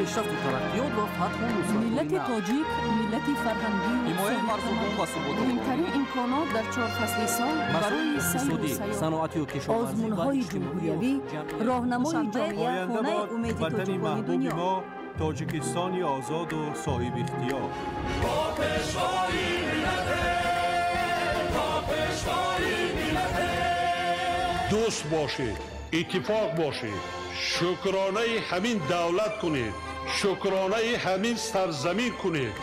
Пешрафту тараққиёт ва фатҳу нусратҳои Миллати нав. тоҷик миллати фарҳангию Ҳимояи марзубум ва суботи муҳимтарин имконот дар чор фасли сол Масоили барои сайру иқтисодӣ, сайёҳат. саноатию кишоварзӣ ва Озмунҳои иҷтимоию ҷумҳуриявӣ, ҷамъиятӣ. роҳнамои Душанбе, ҷомеа, Оянда хонаи бод умеди ватани тоҷикони маҳбуби дунё. мо, Тоҷикистони озоду соҳибихтиёр. Дӯст бошед, иттифоқ бошед, шукронаи ҳамин давлат кунед, шукронаи ҳамин сарзамин кунед,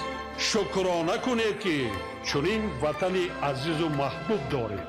шукрона кунед, ки чунин ватани азизу маҳбуб доред.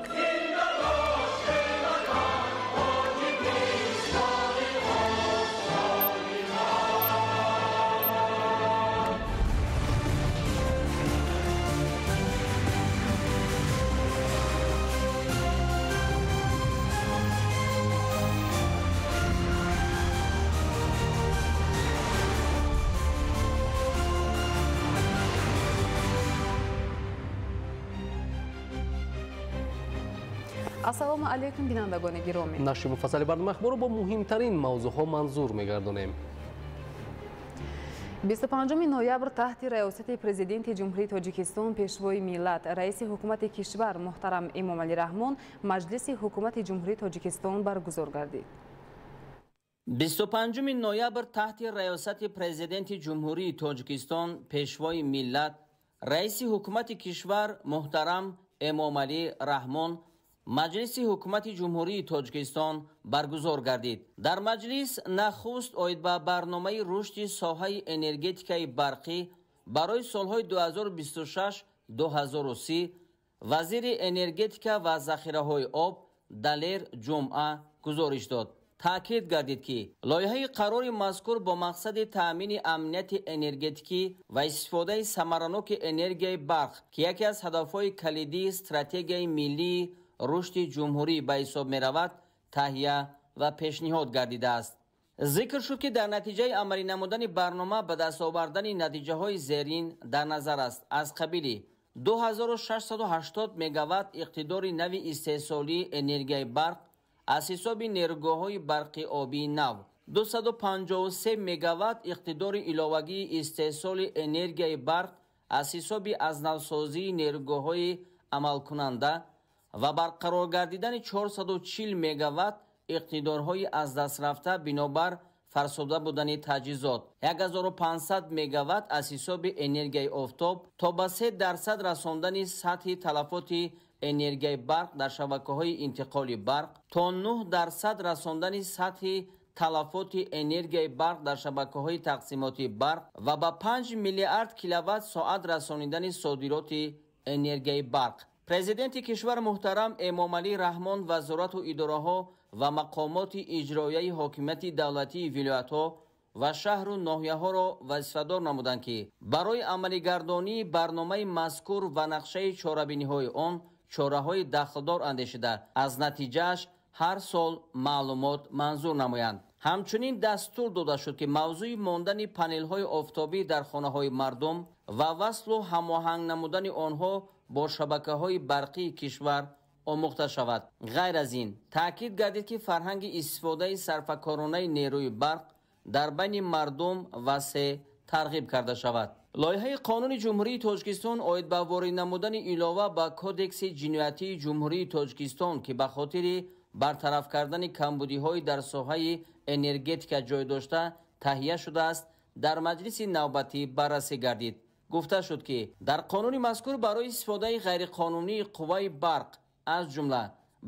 Ассалому алайкум, бинандагони гиромӣ. Нашри муфассали барномаи ахборро бо муҳимтарин мавзӯъҳо манзур мегардонем. 25 ноябр таҳти раёсати Президенти Ҷумҳурии Тоҷикистон, Пешвои миллат, Раиси Ҳукумати кишвар муҳтарам Эмомалӣ Раҳмон Маҷлиси Ҳукумати Ҷумҳурии Тоҷикистон баргузор гардид. 25 ноябр таҳти раёсати Президенти Ҷумҳурии Тоҷикистон, Пешвои миллат, Раиси Ҳукумати кишвар муҳтарам Эмомалӣ Раҳмон Маҷлиси Ҳукумати Ҷумҳурии Тоҷикистон баргузор гардид. Дар маҷлис нахуст оид ба барномаи рушди соҳаи энергетикаи барқӣ барои солҳои 2026-2030 вазири энергетика ва захираҳои об Далер Ҷумъа гузориш дод. Таъкид гардид, ки лоиҳаи қарори мазкур бо мақсади таъмини амнияти энергетикӣ ва истифодаи самараноки энергияи барқ, ки яке аз ҳадафҳои калидии стратегияи миллии рушди ҷумҳурӣ ба ҳисоб меравад, таҳия ва пешниҳод гардидааст. Зикр шуд, ки дар натиҷаи амалӣ намудани барнома ба даст овардани натиҷаҳои зерин дар назар аст, аз қабили 2680 мегаватт иқтидори нави истеҳсолии энергияи барқ аз ҳисоби нерӯгоҳҳои барқи обии нав, 253 мегаватт иқтидори иловагии истеҳсоли энергияи барқ аз ҳисоби аз навсозии нерӯгоҳҳои амалкунанда ва барқарор гардидани 440 мегаватт иқтидорҳои аз даст рафта бинобар фарсуда будани таҷҳизот, 1500 мегаватт аз ҳисоби энергияи офтоб, то ба 3% расондани сатҳи талафоти энергияи барқ дар шабакаҳои интиқоли барқ, то 9% расондани сатҳи талафоти энергияи барқ дар шабакаҳои тақсимоти барқ ва ба 5 миллиард киловатт соат расонидани содироти энергияи барқ. Президенти кишвар муҳтарам Эмомалӣ Раҳмон вазорату идораҳо ва мақомоти иҷроияи ҳокимияти давлатии вилоятҳо ва шаҳру ноҳияҳоро вазифадор намуданд, ки барои амалигардонии барномаи мазкур ва нақшаи чорабиниҳои он чораҳои дахлдор андешида, аз натиҷааш ҳар сол маълумот манзур намоянд. Ҳамчунин дастур дода шуд, ки мавзӯи мондани панелҳои офтобӣ дар хонаҳои мардум ва васлу ҳамоҳанг намудани онҳо бо шабакаҳои барқии кишвар омӯхта шавад. Ғайр аз ин, таъкид гардид, ки фарҳанги истифодаи сарфакоронаи нерӯи барқ дар байни мардум васеъ тарғиб карда шавад. Лоиҳаи Қонуни Ҷумҳурии Тоҷикистон оид ба ворид намудани илова ба Кодекси ҷиноятии Ҷумҳурии Тоҷикистон, ки ба хотири бартараф кардани камбудиҳои дар соҳаи энергетика ҷой дошта таҳия шудааст, дар маҷлиси навбатӣ баррасӣ гардид. Гуфта шуд, ки дар қонуни мазкур барои истифодаи ғайриқонунии қувваи барқ, аз ҷумла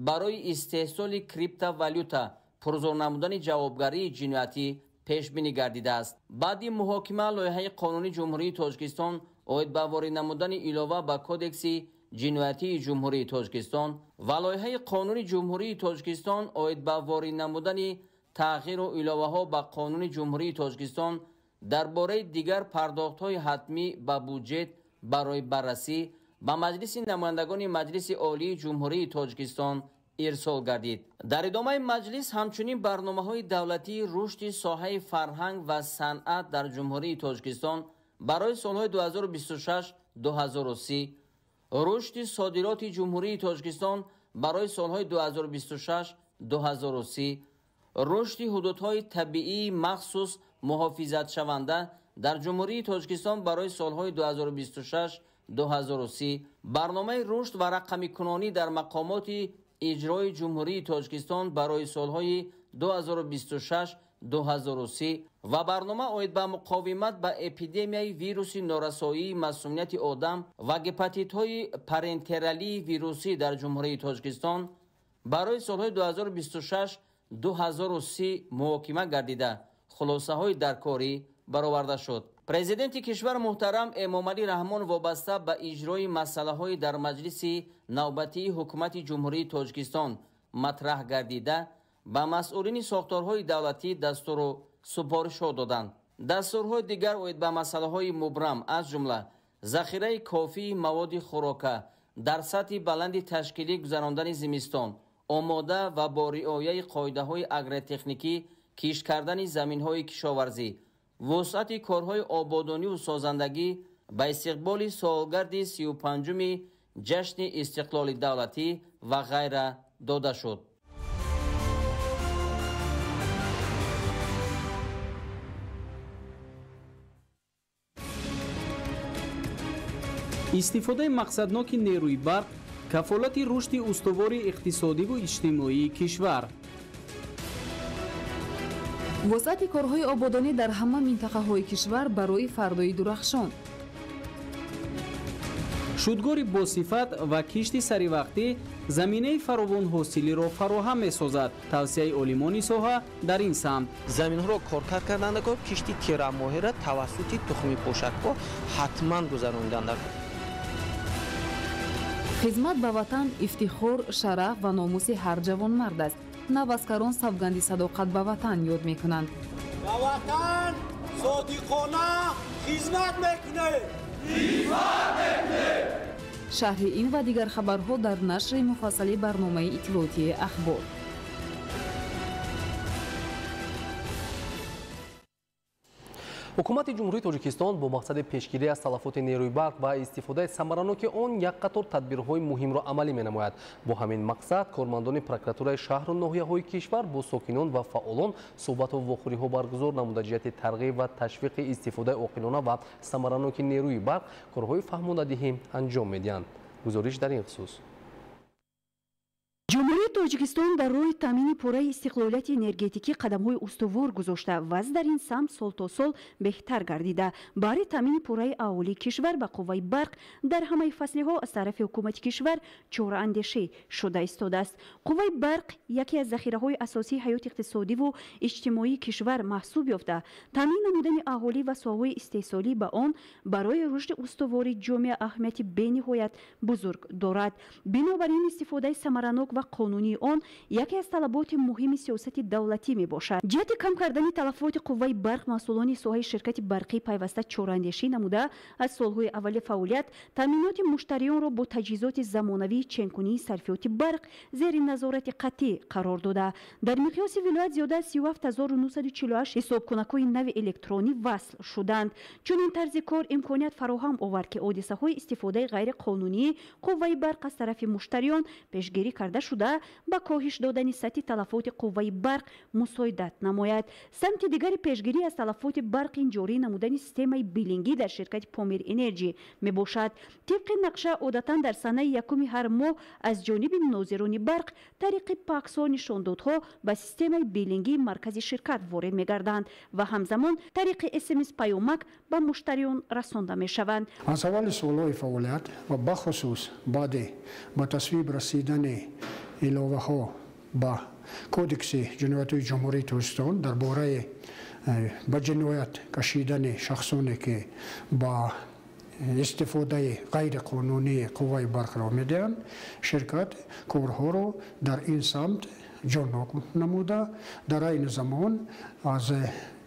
барои истеҳсоли криптовалюта, пурзур намудани ҷавобгарии ҷиноятӣ пешбинӣ гардидааст. Баъди муҳокима лоиҳаи Қонуни Ҷумҳурии Тоҷикистон оид ба ворид намудани илова ба Кодекси ҷиноятии Ҷумҳурии Тоҷикистон ва лоиҳаи Қонуни Ҷумҳурии Тоҷикистон оид ба ворид намудани тағйиру иловаҳо ба Қонуни Ҷумҳурии Тоҷикистон дар бораи дигар пардохтҳои ҳатмӣ ба буҷет барои баррасӣ ба Маҷлиси намояндагони Маҷлиси Олии Ҷумҳурии Тоҷикистон ирсол гардид. Дар идомаи маҷлис ҳамчунин барномаҳои давлатии рушди соҳаи фарҳанг ва санъат дар Ҷумҳурии Тоҷикистон барои солҳои 2026-2030, рушди содироти Ҷумҳурии Тоҷикистон барои солҳои 2026-2030, рушди ҳудудҳои табиии махсус муҳофизатшаванда дар Ҷумҳурии Тоҷикистон барои солҳои 2026-2030, барномаи рушд ва рақамикунонӣ дар мақомоти иҷрои Ҷумҳурии Тоҷикистон барои солҳои 2026-2030 ва барнома оид ба муқовимат ба эпидемияи вируси норасоии масумияти одам ва гепатитҳои парентералии вирусӣ дар Ҷумҳурии Тоҷикистон барои солҳои 2026-2030 муҳокима гардида, хулосаҳои даркорӣ бароварда шуд. Президенти кишвар муҳтарам Эмомалӣ Раҳмон вобаста ба иҷрои масъалаҳои дар Маҷлиси навбатии Ҳукумати Ҷумҳурии Тоҷикистон матраҳ гардида, ба масъулини сохторҳои давлатӣ дастуру супоришҳо доданд. Дастурҳои дигар оид ба масъалаҳои мубрам, аз ҷумла захираи кофии маводи хӯрока дар сатҳи баланди ташкилӣ гузарондани зимистон, омода ва бо риояи қоидаҳои агротехникӣ кишт кардани заминҳои кишоварзӣ, вусъати корҳои ободониву созандагӣ ба истиқболи солгарди 35-уми ҷашни истиқлоли давлатӣ ва ғайра дода шуд. Истифодаи мақсадноки нерӯи барқ кафолати рушди устувори иқтисодиву иҷтимоии кишвар. Вусъати корҳои ободонӣ дар ҳама минтақаҳои кишвар барои фардои дурахшон. Шудгори босифат ва кишти саривақтӣ заминаи фаровонҳосилиро фароҳам месозад. Тавсияи олимони соҳа дар ин самт. Заминҳоро коркард кардандакор, кишти тирамоҳиро тавассути тухми пошакҳо ҳатман гузарондандакор. Хизмат ба ватан ифтихор, шараф ва номуси ҳар ҷавонмард аст. Наваскарон савганди садоқат ба ватан ёд мекунанд. Ба ватан содиқона хизмат мекунед! Хизмат мекунед! Шарҳи ин ва дигар хабарҳо дар нашри муфассали барномаи иттилоотии Ахбор. Ҳукумати Ҷумҳурии Тоҷикистон бо мақсади пешгирӣ аз талафоти нерӯи барқ ва истифодаи самараноки он як қатор тадбирҳои муҳимро амалӣ менамояд. Бо ҳамин мақсад кормандони прокуратураи шаҳру ноҳияҳои кишвар бо сокинон ва фаъолон суҳбату вохӯриҳо баргузор намуда, ҷиҳати тарғиб ва ташвиқи истифодаи оқилона ва самараноки нерӯи барқ корҳои фаҳмондадиҳӣ анҷом медиҳанд. Гузориш дар ин хусус. Ҷумҳурии Тоҷикистон дар роҳи таъмини пурраи истиқлолияти энергетикӣ қадамҳои устувор гузошта, вазъ дар ин самт сол то сол беҳтар гардида. Баҳри таъмини пурраи аҳолии кишвар ба қувваи барқ дар ҳамаи фаслиҳо аз тарафи ҳукумати кишвар чораандешӣ шуда истодааст. Қувваи барқ яке аз захираҳои асосии ҳаёти иқтисодиву иҷтимоии кишвар маҳсуб ёфта, таъмин намудани аҳолӣ ва соҳаҳои истеҳсолӣ ба он барои рушди устувори ҷомеа аҳамияти бениҳоят бузург дорад. Бинобар ин истифодаи самаранок ва қонунии он яке аз талаботи муҳими сиёсати давлатӣ мебошад. Ҷиҳати кам кардани талафоти қувваи барқ масъулони соҳаи ширкати барқӣ пайваста чораандешӣ намуда, аз солҳои аввали фаъолият таъминоти муштариёнро бо таҷҳизоти замонавии ченкунии сарфиёти барқ зери назорати қатъӣ қарор дода. Дар миқёси вилоят зиёда аз 37948 ҳисобкунакҳои нави электронӣ васл шуданд. Чунин тарзи кор имконият фароҳам овард, ки ҳодисаҳои истифодаи ғайриқонунии қувваи барқ аз тарафи муштариён пешгирӣ карда шуда, ба коҳиш додани сатҳи талафоти қувваи барқ мусоидат намояд. Самти дигари пешгирӣ аз талафоти барқ ин ҷорӣ намудани системаи билингӣ дар ширкати Помир Энерҷи мебошад. Тибқи нақша одатан дар санаи якуми ҳар моҳ аз ҷониби нозирони барқ тариқи паксҳо нишондодҳо ба системаи билингии маркази ширкат ворид мегарданд ва ҳамзамон тариқи СМС паёмак ба муштариён расонда мешаванд. Аз аввали солҳои фаъолият ва бахусус баъди ба тасвиб расидани иловаҳо ба Кодекси ҷиноятии Ҷумҳурии Тоҷикистон дар бораи ба ҷиноят кашидани шахсоне, ки ба истифодаи ғайриқонунии қувваи барқро медиҳанд, ширкат корҳоро дар ин самт ҷоннок намуда, дар айни замон аз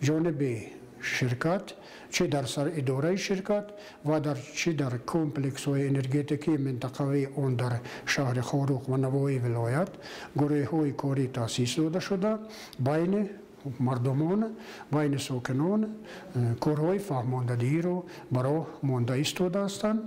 ҷониби ширкат, чӣ дар саридораи ширкат ва чӣ дар комплексҳои энергетикии минтақавии он дар шаҳри Хоруғ ва навоҳии вилоят гурӯҳҳои корӣ таъсис дода шуда, байни мардумон, байни сокинон корҳои фаҳмондадиҳиро ба роҳ монда истода ҳастанд.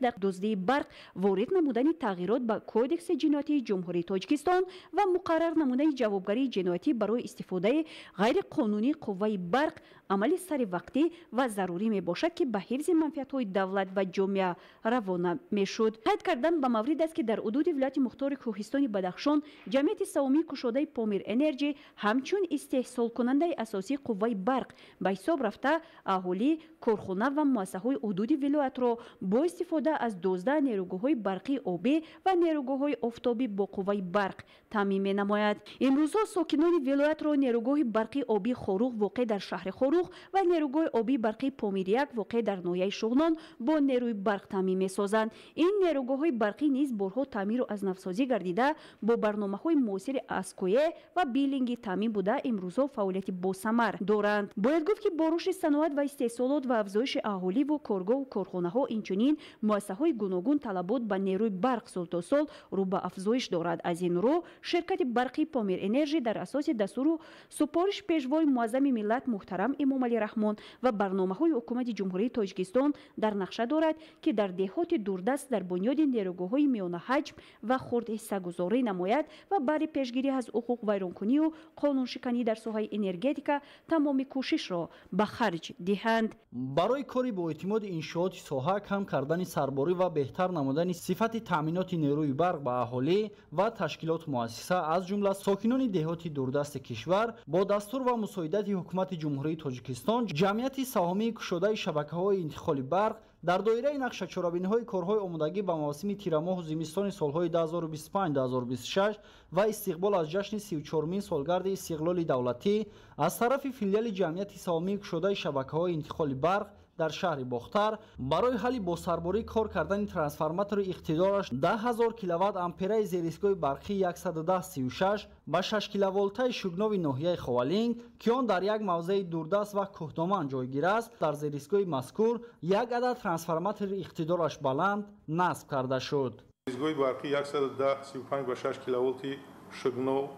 Дар дуздии барқ ворид намудани тағйирот ба Кодекси ҷиноятии Ҷумҳурии Тоҷикистон ва муқаррар намудани ҷавобгарии ҷиноятӣ барои истифодаи ғайриқонунии қувваи барқ амали саривақтӣ ва зарурӣ мебошад, ки ба ҳифзи манфиатҳои давлат ва ҷомеа равона мешуд. Қайд кардан ба маврид аст, ки дар ҳудуди вилояти мухтори Кӯҳистони Бадахшон ҷамъияти савомии кушодаи Помир Энерҷи ҳамчун истеҳсолкунандаи асосии қувваи барқ ба ҳисоб рафта, аҳолӣ, корхона ва муассисаҳои ҳудуди вилоятро бо истифода аз 12 нерӯгоҳҳои барқии обӣ ва нерӯгоҳҳои офтобӣ бо қувваи барқ таъмин менамояд. Имрӯзҳо сокинони вилоятро нерӯгоҳи барқии обии Хоруғ воқеъ дар шаҳри Хоруғ ва нерӯгоҳи обии барқии Помир-1 воқеъ дар ноҳияи Шуғнон бо нерӯи барқ таъмин месозанд. Ин нерӯгоҳҳои барқӣ низ борҳо таъмиру аз навсозӣ гардида, бо барномаҳои муосири АСКОЕ ва биллингӣ таъмин буда, имрӯзҳо фаъолияти босамар доранд. Бояд гуфт, ки бо рушди саноат ва истеҳсолот ва афзоиши аҳоливу коргоҳу корхонаҳо, инчунин муассисаҳои гуногун талабот ба нерӯи барқ сол то сол рӯ ба афзоиш дорад. Аз ин рӯ ширкати барқии Помир Энерҷи дар асоси дастуру супориши пешвои муаззами миллат муҳтарам Эмомалӣ Раҳмон ва барномаҳои ҳукумати Ҷумҳурии Тоҷикистон дар нақша дорад, ки дар деҳоти дурдаст дар бунёди нерӯгоҳҳои миёнаҳаҷм ва хурд ҳиссагузорӣ намояд ва барои пешгирӣ аз ҳуқуқвайронкунию қонуншиканӣ дар соҳаи энергетика тамоми кӯшишро ба харҷ диҳанд. Барои кори боэътимоди иншооти соҳа, кам кардани сарборӣ ва беҳтар намудани сифати таъминоти нерӯи барқ ба аҳолӣ ва ташкилоту муассиса, аз ҷумла сокинони деҳоти дурдасти кишвар, бо дастур ва мусоидати ҳукумати Ҷумҳурии Тоҷикистон ҷамъияти саҳомии кушодаи шабакаҳои интиқоли барқ дар доираи нақшачорабиниҳои корҳои омодагӣ ба мавсими тирамоҳу зимистони солҳои 2025-2026 ва истиқбол аз ҷашни 34-мин солгарди истиқлоли давлатӣ аз тарафи филиали ҷамъияти саҳомии кушодаи шабакаҳои интиқоли барқ дар шаҳри Бохтар барои ҳалли босарборӣ кор кардани трансформатори иқтидораш 10 000 киловатт ампераи зеристгоҳи барқии 11036 ба 6 киловолтаи Шугнови ноҳияи Ховалинг, ки он дар як мавзеи дурдаст ва кӯҳдоман ҷойгир аст, дар зеристгоҳи мазкур як адад трансформатори иқтидораш баланд насб карда шуд. Зеристгоҳи барқии 11035 ба 6 киловолти Шугнов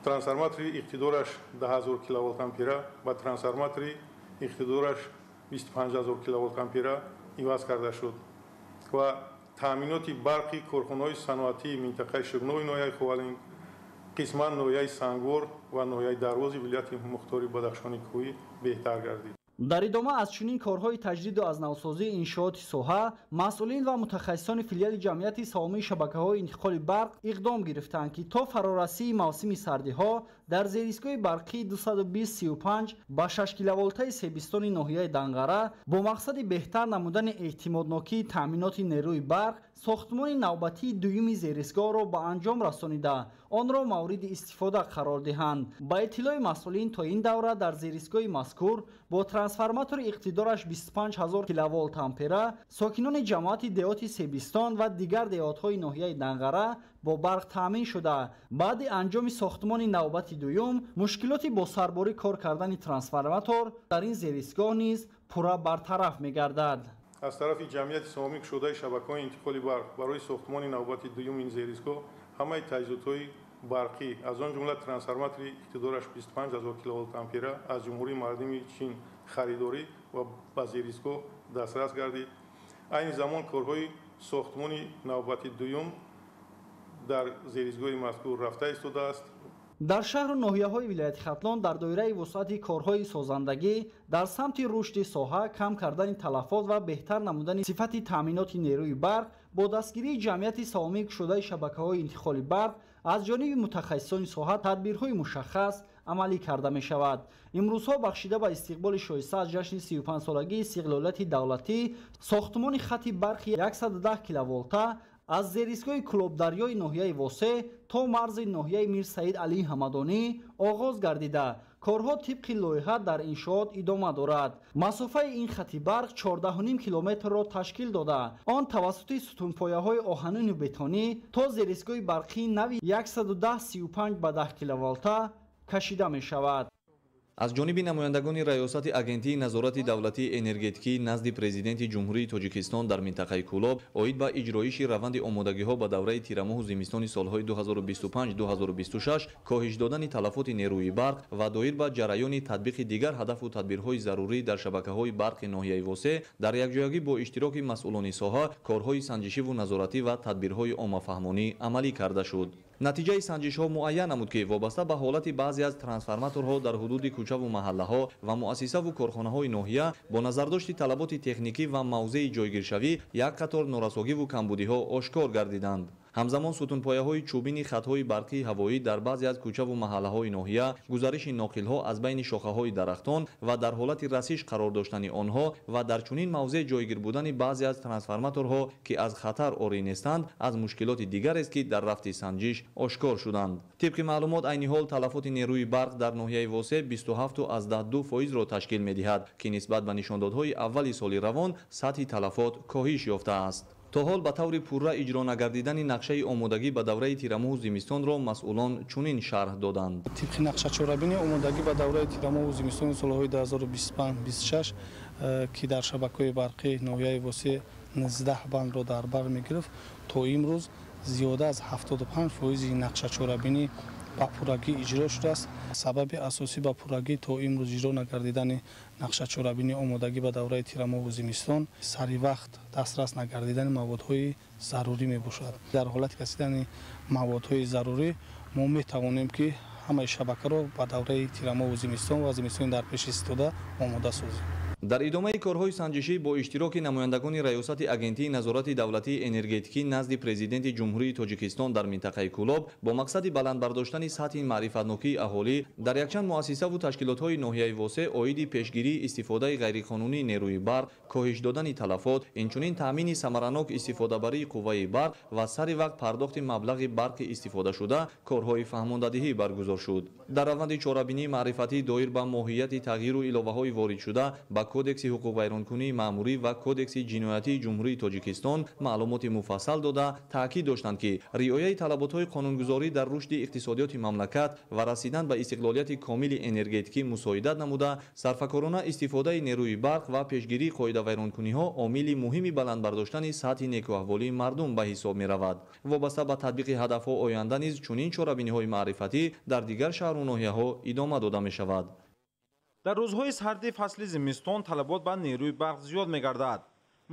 трансформатори иқтидораш 10 000 киловолт ампера ба трансформатори иқтидораш 25 000 киловолт ампера иваз карда шуд ва таъминоти барқи корхонаҳои саноатии минтақаи Шугнови ноҳияи Ховалинг, қисман ноҳияи Сангвор ва ноҳияи Дарвози вилояти мухтори Бадахшони Кӯҳӣ беҳтар гардид. Дар идома аз чунин корҳои таҷдиду аз навсозии иншооти соҳа масъулин ва мутахассисони филиали ҷамъияти саҳомии шабакаҳои интиқоли барқ иқдом гирифтанд, ки то фарорасии мавсими сардиҳо дар зеристгоҳи барқии 22035 ба 6 киловолтаи Себистони ноҳияи Данғара бо мақсади беҳтар намудани эътимоднокии таъминоти нерӯи барқ сохтмони навбатии дуюми зеристгоҳро ба анҷом расонида, онро мавриди истифода қарор диҳанд. Ба иттилои масъулин, то ин давра дар зеристгоҳи мазкур бо трансформатори иқтидораш 25 000 киловолт ампера сокинони ҷамоати деҳоти Себистон ва дигар деҳотҳои ноҳияи Данғара бо барқ таъмин шуда, баъди анҷоми сохтмони навбати дуюм мушкилоти бо сарборӣ кор кардани трансформатор дар ин зеристгоҳ низ пурра бартараф мегардад. Аз тарафи ҷамъияти саҳомии кушодаи шабакаҳои интиқоли барқ барои сохтмони навбати дуюми ин зеристгоҳ ҳамаи таҷҳизотҳои барқӣ, аз он ҷумла трансформатори иқтидораш 25 000 киловолт ампера аз Ҷумҳурии Мардумии Чин харидорӣ ва ба зеристгоҳ дастрас гардид. Айни замон корҳои сохтмони навбати дуюм дар зеристгоҳи мазкур рафта истодааст. Дар шаҳру ноҳияҳои вилояти Хатлон дар доираи вусъати корҳои созандагӣ дар самти рушди соҳа, кам кардани талафот ва беҳтар намудани сифати таъминоти нерӯи барқ бо дастгирии ҷамъияти саҳомии кушодаи шабакаҳои интиқоли барқ аз ҷониби мутахассисони соҳа тадбирҳои мушаххас амалӣ карда мешавад. Имрӯзҳо бахшида ба истиқболи шоиста аз ҷашни 35-солагии истиқлолияти давлатӣ сохтмони хати барқи 110 киловолта аз зеристгоҳи Кӯлобдарёи ноҳияи Восе то марзи ноҳияи Мир Саид Алии Ҳамадонӣ оғоз гардида, корҳо тибқи лоиҳа дар иншоот идома дорад. Масофаи ин хати барқ 14,5 километрро ташкил дода, он тавассути сутунпояҳои оҳанину бетонӣ то зеристгоҳи барқии нави 11035 ба 10 киловолта кашида мешавад. Аз ҷониби намояндагони Раёсати Агентии назорати давлатии энергетикӣ назди Президенти Ҷумҳурии Тоҷикистон дар минтақаи Кӯлоб оид ба иҷроиши раванди омодагиҳо ба давраи тирамоҳу зимистони солҳои 2025-2026, коҳиш додани талафоти нерӯи барқ ва доир ба ҷараёни татбиқи дигар ҳадафу тадбирҳои зарурӣ дар шабакаҳои барқи ноҳияи Восеъ дар якҷоягӣ бо иштироки масъулони соҳа корҳои санҷишиву назоратӣ ва тадбирҳои оммафаҳмонӣ амалӣ карда шуд. Натиҷаи санҷишҳо муайян намуд, ки вобаста ба ҳолати баъзе аз трансформаторҳо дар ҳудуди кӯчаву маҳаллаҳо ва муассисаву корхонаҳои ноҳия бо назардошти талаботи техникӣ ва мавзеи ҷойгиршавӣ як қатор норасогиву камбудиҳо ошкор гардиданд. Ҳамзамон сутунпояҳои чӯбини хатҳои барқии ҳавоӣ дар баъзе аз кӯчаву маҳаллаҳои ноҳия, гузариши ноқилҳо аз байни шохаҳои дарахтон ва дар ҳолати расиш қарор доштани онҳо ва дар чунин мавзеъ ҷойгир будани баъзе аз трансформаторҳо, ки аз хатар орӣ нестанд, аз мушкилоти дигарест, ки дар рафти санҷиш ошкор шуданд. Тибқи маълумот, айни ҳол талафоти нерӯи барқ дар ноҳияи Восеъ 27,2%-ро ташкил медиҳад, ки нисбат ба нишондодҳои аввали соли равон сатҳи талафот коҳиш ёфтааст. То ҳол ба таври пурра иҷро нагардидани нақшаи омодагӣ ба давраи тирамоҳу зимистонро масъулон чунин шарҳ доданд. Тибқи нақша чорабинӣ омодагӣ ба давраи тирамоҳу зимистони солҳои 2025-26, ки дар шабакаҳои барқӣ ноҳияи Восеъ 19 бандро дар бар мегирифт, то имрӯз зиёда аз 75% нақша чорабинӣ ба пуррагӣ иҷро шудааст. Сабаби асосӣ ба пуррагӣ то имрӯз иҷро нагардидани нақша чорабинӣ омодагӣ ба давраи тирамоҳу зимистон сари вақт дастрас нагардидани маводҳои зарурӣ мебошад. Дар ҳолати расидани маводҳои зарурӣ мо метавонем, ки ҳамаи шабакаро ба давраи тирамоҳу зимистон ва зимистони дар пеш истода омода созем. Дар идомаи корҳои санҷишӣ бо иштироки намояндагони Раёсати Агентии назорати давлатии энергетикӣ назди Президенти Ҷумҳурии Тоҷикистон дар минтақаи Кӯлоб бо мақсади баланд бардоштани сатҳи маърифатнокии аҳолӣ дар якчанд муассисаву ташкилотҳои ноҳияи Восеъ оиди пешгирии истифодаи ғайриқонунии нерӯи барқ, коҳиш додани талафот, инчунин таъмини самаранок истифодабарии қувваи барқ ва сари вақт пардохти маблағи барқи истифодашуда корҳои фаҳмондадиҳӣ баргузор шуд. Дар раванди чорабинии маърифатӣ доир ба моҳияти тағйиру иловаҳои воридшуда ба Кодекси ҳуқуқвайронкунии маъмурӣ ва Кодекси ҷиноятии Ҷумҳурии Тоҷикистон маълумоти муфассал дода, таъкид доштанд, ки риояи талаботҳои қонунгузорӣ дар рушди иқтисодиёти мамлакат ва расидан ба истиқлолияти комили энергетикӣ мусоидат намуда, сарфакорона истифодаи нерӯи барқ ва пешгирии қоидавайронкуниҳо омили муҳими баланд бардоштани сатҳи некӯаҳволии мардум ба ҳисоб меравад. Вобаста ба татбиқи ҳадафҳо оянда низ чунин чорабиниҳои маърифатӣ дар дигар шаҳру ноҳияҳо идома дода мешавад. Дар рӯзҳои сарди фасли зимистон талабот ба нерӯи барқ зиёд мегардад.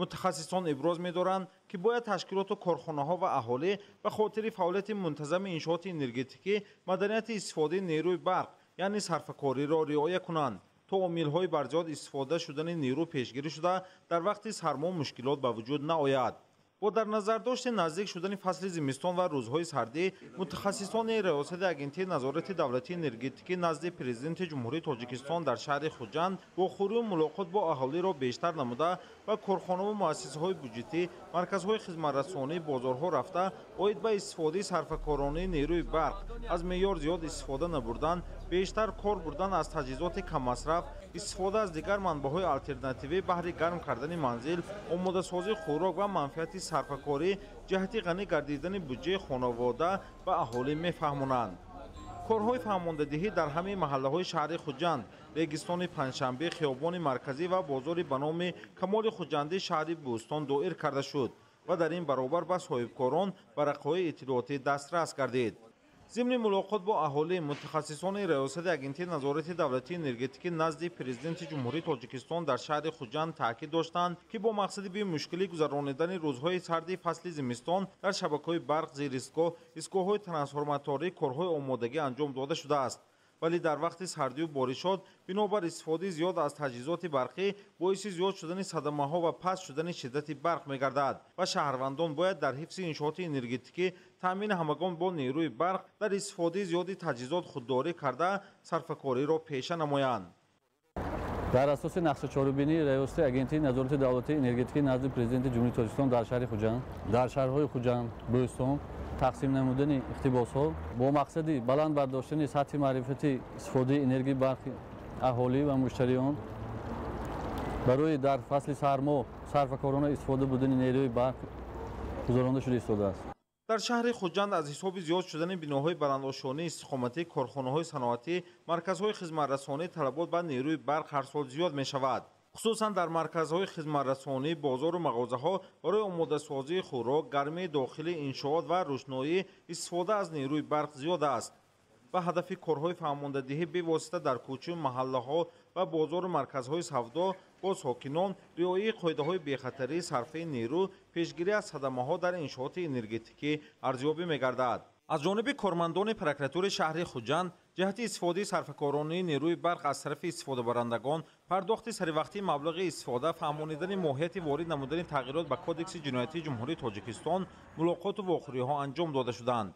Мутахассисон иброз медоранд, ки бояд ташкилоту корхонаҳо ва аҳолӣ ба хотири фаъолияти мунтазами иншооти энергетикӣ маданияти истифодаи нерӯи барқ, яъне сарфакориро риоя кунанд, то омилҳои барзиёд истифода шудани нерӯ пешгирӣ шуда, дар вақти сармо мушкилот ба вуҷуд наояд. Бо дар назардошти наздик шудани фасли зимистон ва рӯзҳои сардӣ, мутахассисони Раёсати Агентии назорати давлатии энергетикӣ назди Президенти Ҷумҳурии Тоҷикистон дар шаҳри Хуҷанд вохӯрию мулоқот бо аҳолиро бештар намуда ва корхонаву муассисаҳои буҷетӣ, марказҳои хизматрасонӣ, бозорҳо рафта оид ба истифодаи сарфакоронаи нерӯи барқ, аз меъёр зиёд истифода набурдан, бештар кор бурдан аз таҷҳизоти каммасраф, истифода аз дигар манбаъҳои алтернативӣ баҳри гарм кардани манзил, омодасозии хӯрок ва манфиати сарфакорӣ ҷиҳати ғанӣ гардидани буҷаи хонавода ба аҳолӣ мефаҳмонанд. Корҳои фаҳмондадиҳӣ дар ҳамаи маҳаллаҳои шаҳри Хуҷанд, регистони Панҷшанбе, хиёбони марказӣ ва бозори ба номи Камоли Хуҷандӣ шаҳри Бӯстон доир карда шуд ва дар ин баробар ба соҳибкорон варақаҳои иттилоотӣ дастрас гардид. Зимни мулоқот бо аҳолӣ мутахассисони Раёсати Агентии назорати давлатии энергетикӣ назди Президенти Ҷумҳурии Тоҷикистон дар шаҳри Хуҷанд таъкид доштанд, ки бо мақсади бемушкилӣ гузаронидани рӯзҳои сарди фасли зимистон дар шабакаҳои барқ, зеристгоҳ, истгоҳҳои трансформаторӣ корҳои омодагӣ анҷом дода шудааст. Вале дар вақти сардию боришот бинобар истифодаи зиёд аз таҷҳизоти барқӣ боиси зиёд шудани садамаҳо ва паст шудани шиддати барқ мегардад ва шаҳрвандон бояд дар ҳифзи иншооти энергетикӣ, таъмини ҳамагон бо нерӯи барқ, дар истифодаи зиёди таҷҳизот худдорӣ карда сарфакориро пеша намоянд. Дар асоси нақшачорабинии Раёсати Агентии назорати давлатии энергетикӣ назди Президенти Ҷумҳурии Тоҷикистон дар шаҳри Хуҷанд, дар шаҳрҳои Хуҷанд, Бӯстон тақсим намудани иқтибосҳо бо мақсади баланд бардоштани сатҳи маърифати истифодаи энергияи барқи аҳолӣ ва муштариён барои дар фасли сармо сарфакорона истифода будани нерӯи барқ гузаронда шуда истодааст. Дар шаҳри Хуҷанд аз ҳисоби зиёд шудани биноҳои баландошёнаи истиқоматӣ, корхонаҳои саноатӣ, марказҳои хизматрасонӣ талабот ба нерӯи барқ ҳар сол зиёд мешавад. Хусусан дар марказҳои хизматрасонӣ, бозору мағозаҳо барои омодасозии хӯрок, гармии дохили иншоот ва рӯшноӣ истифода аз нерӯи барқ зиёд аст. Ба ҳадафи корҳои фаҳмондадиҳӣ бевосита дар кӯчаю маҳаллаҳо ва бозору марказҳои савдо бо сокинон риояи қоидаҳои бехатарии сарфаи нерӯ, пешгирӣ аз садамаҳо дар иншооти энергетикӣ арзёбӣ мегардад. Аз ҷониби кормандони прокуратураи шаҳри Хуҷанд ҷиҳати истифодаи сарфакоронии нерӯи барқ аз тарафи истифодабарандагон, пардохти саривақтии маблағи истифода, фаҳмонидани моҳияти ворид намудани тағйирот ба Кодекси ҷиноятии Ҷумҳурии Тоҷикистон мулоқоту вохӯриҳо анҷом дода шуданд.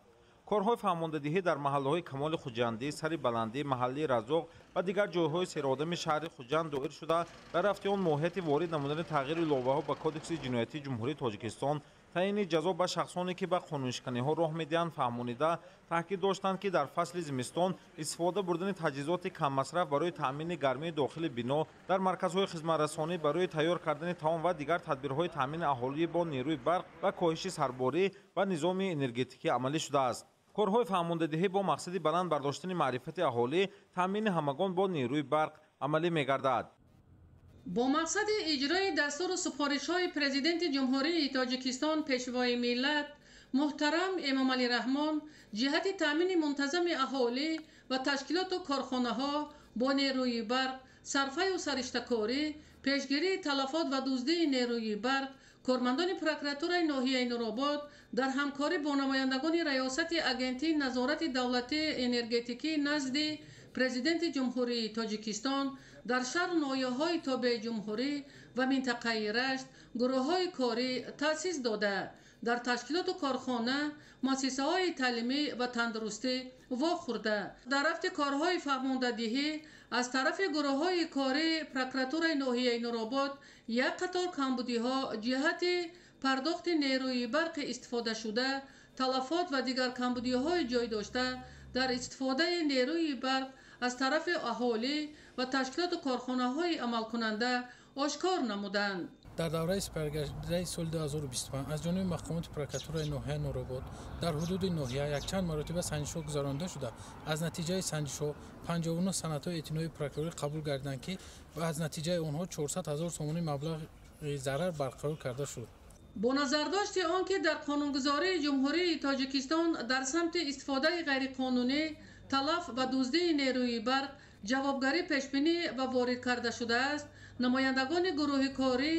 Корҳои фаҳмондадиҳӣ дар маҳаллаҳои Камоли Хуҷандӣ, Сари Баландӣ, маҳаллии Разоқ ва дигар ҷойҳои серодами шаҳри Хуҷанд доир шуда, дар рафти он моҳияти ворид намудани тағйири иловаҳо ба Кодекси ҷиноятии Ҷумҳурии Тоҷикистон, таъини ҷазо ба шахсоне ки ба қонуншиканиҳо роҳ медиҳанд фаҳмонида, таъкид доштанд, ки дар фасли зимистон истифода бурдани таҷҳизоти каммасраф барои таъмини гармии дохили бино, дар марказҳои хизматрасонӣ барои тайёр кардани таом ва дигар тадбирҳои таъмини аҳолӣ бо нерӯи барқ ва коҳиши сарборӣ ва низоми энергетикӣ амалӣ шудааст. Корҳои фаҳмондадиҳӣ бо мақсади баланд бардоштани маърифати аҳолӣ, таъмини ҳамагон бо нерӯи барқ амалӣ мегардад. Бо мақсади иҷрои дастуру супоришҳои Президенти Ҷумҳурии Тоҷикистон, Пешвои миллат муҳтарам Эмомалӣ Раҳмон ҷиҳати таъмини мунтазами аҳолӣ ва ташкилоту корхонаҳо бо нерӯи барқ, сарфаю сариштакорӣ, пешгирии талафот ва дуздии нерӯи барқ, кормандони прокуратураи ноҳияи Нуробод дар ҳамкорӣ бо намояндагони Раёсати Агентии назорати давлатии энергетикӣ назди Президенти Ҷумҳурии Тоҷикистон дар шаҳру ноҳияҳои тобеи ҷумҳурӣ ва минтақаи Рашт гурӯҳҳои корӣ таъсис дода, дар ташкилоту корхона, муассисаҳои таълимӣ ва тандурустӣ вохӯрда, дар рафти корҳои фаҳмондадиҳӣ аз тарафи гурӯҳҳои корӣ прокуратураи ноҳияи Нуробод як қатор камбудиҳо ҷиҳати пардохти нерӯи барқи истифодашуда, талафот ва дигар камбудиҳои ҷой дошта дар истифодаи нерӯи барқ аз тарафи аҳолӣ ва ташкилоту корхонаҳои амалкунанда ошкор намуданд. Дар давраи сипаригардидаи соли 2025 аз ҷониби мақомоти прокуратураи ноҳияи Нуробод дар ҳудуди ноҳия якчанд маротиба санҷишҳо гузаронида шуда, аз натиҷаи санҷишҳо 59 санадҳои эътиноии прокурорӣ қабул гардиданд, ки аз натиҷаи онҳо 400 ҳазор сомонӣ маблағи зарар барқарор карда шуд. Бо назардошти он ки дар қонунгузории Ҷумҳурии Тоҷикистон дар самти истифодаи ғайриқонунӣ, талаф ва дуздии нерӯи барқ ҷавобгарӣ пешбинӣ ва ворид карда шудааст, намояндагони гурӯҳи корӣ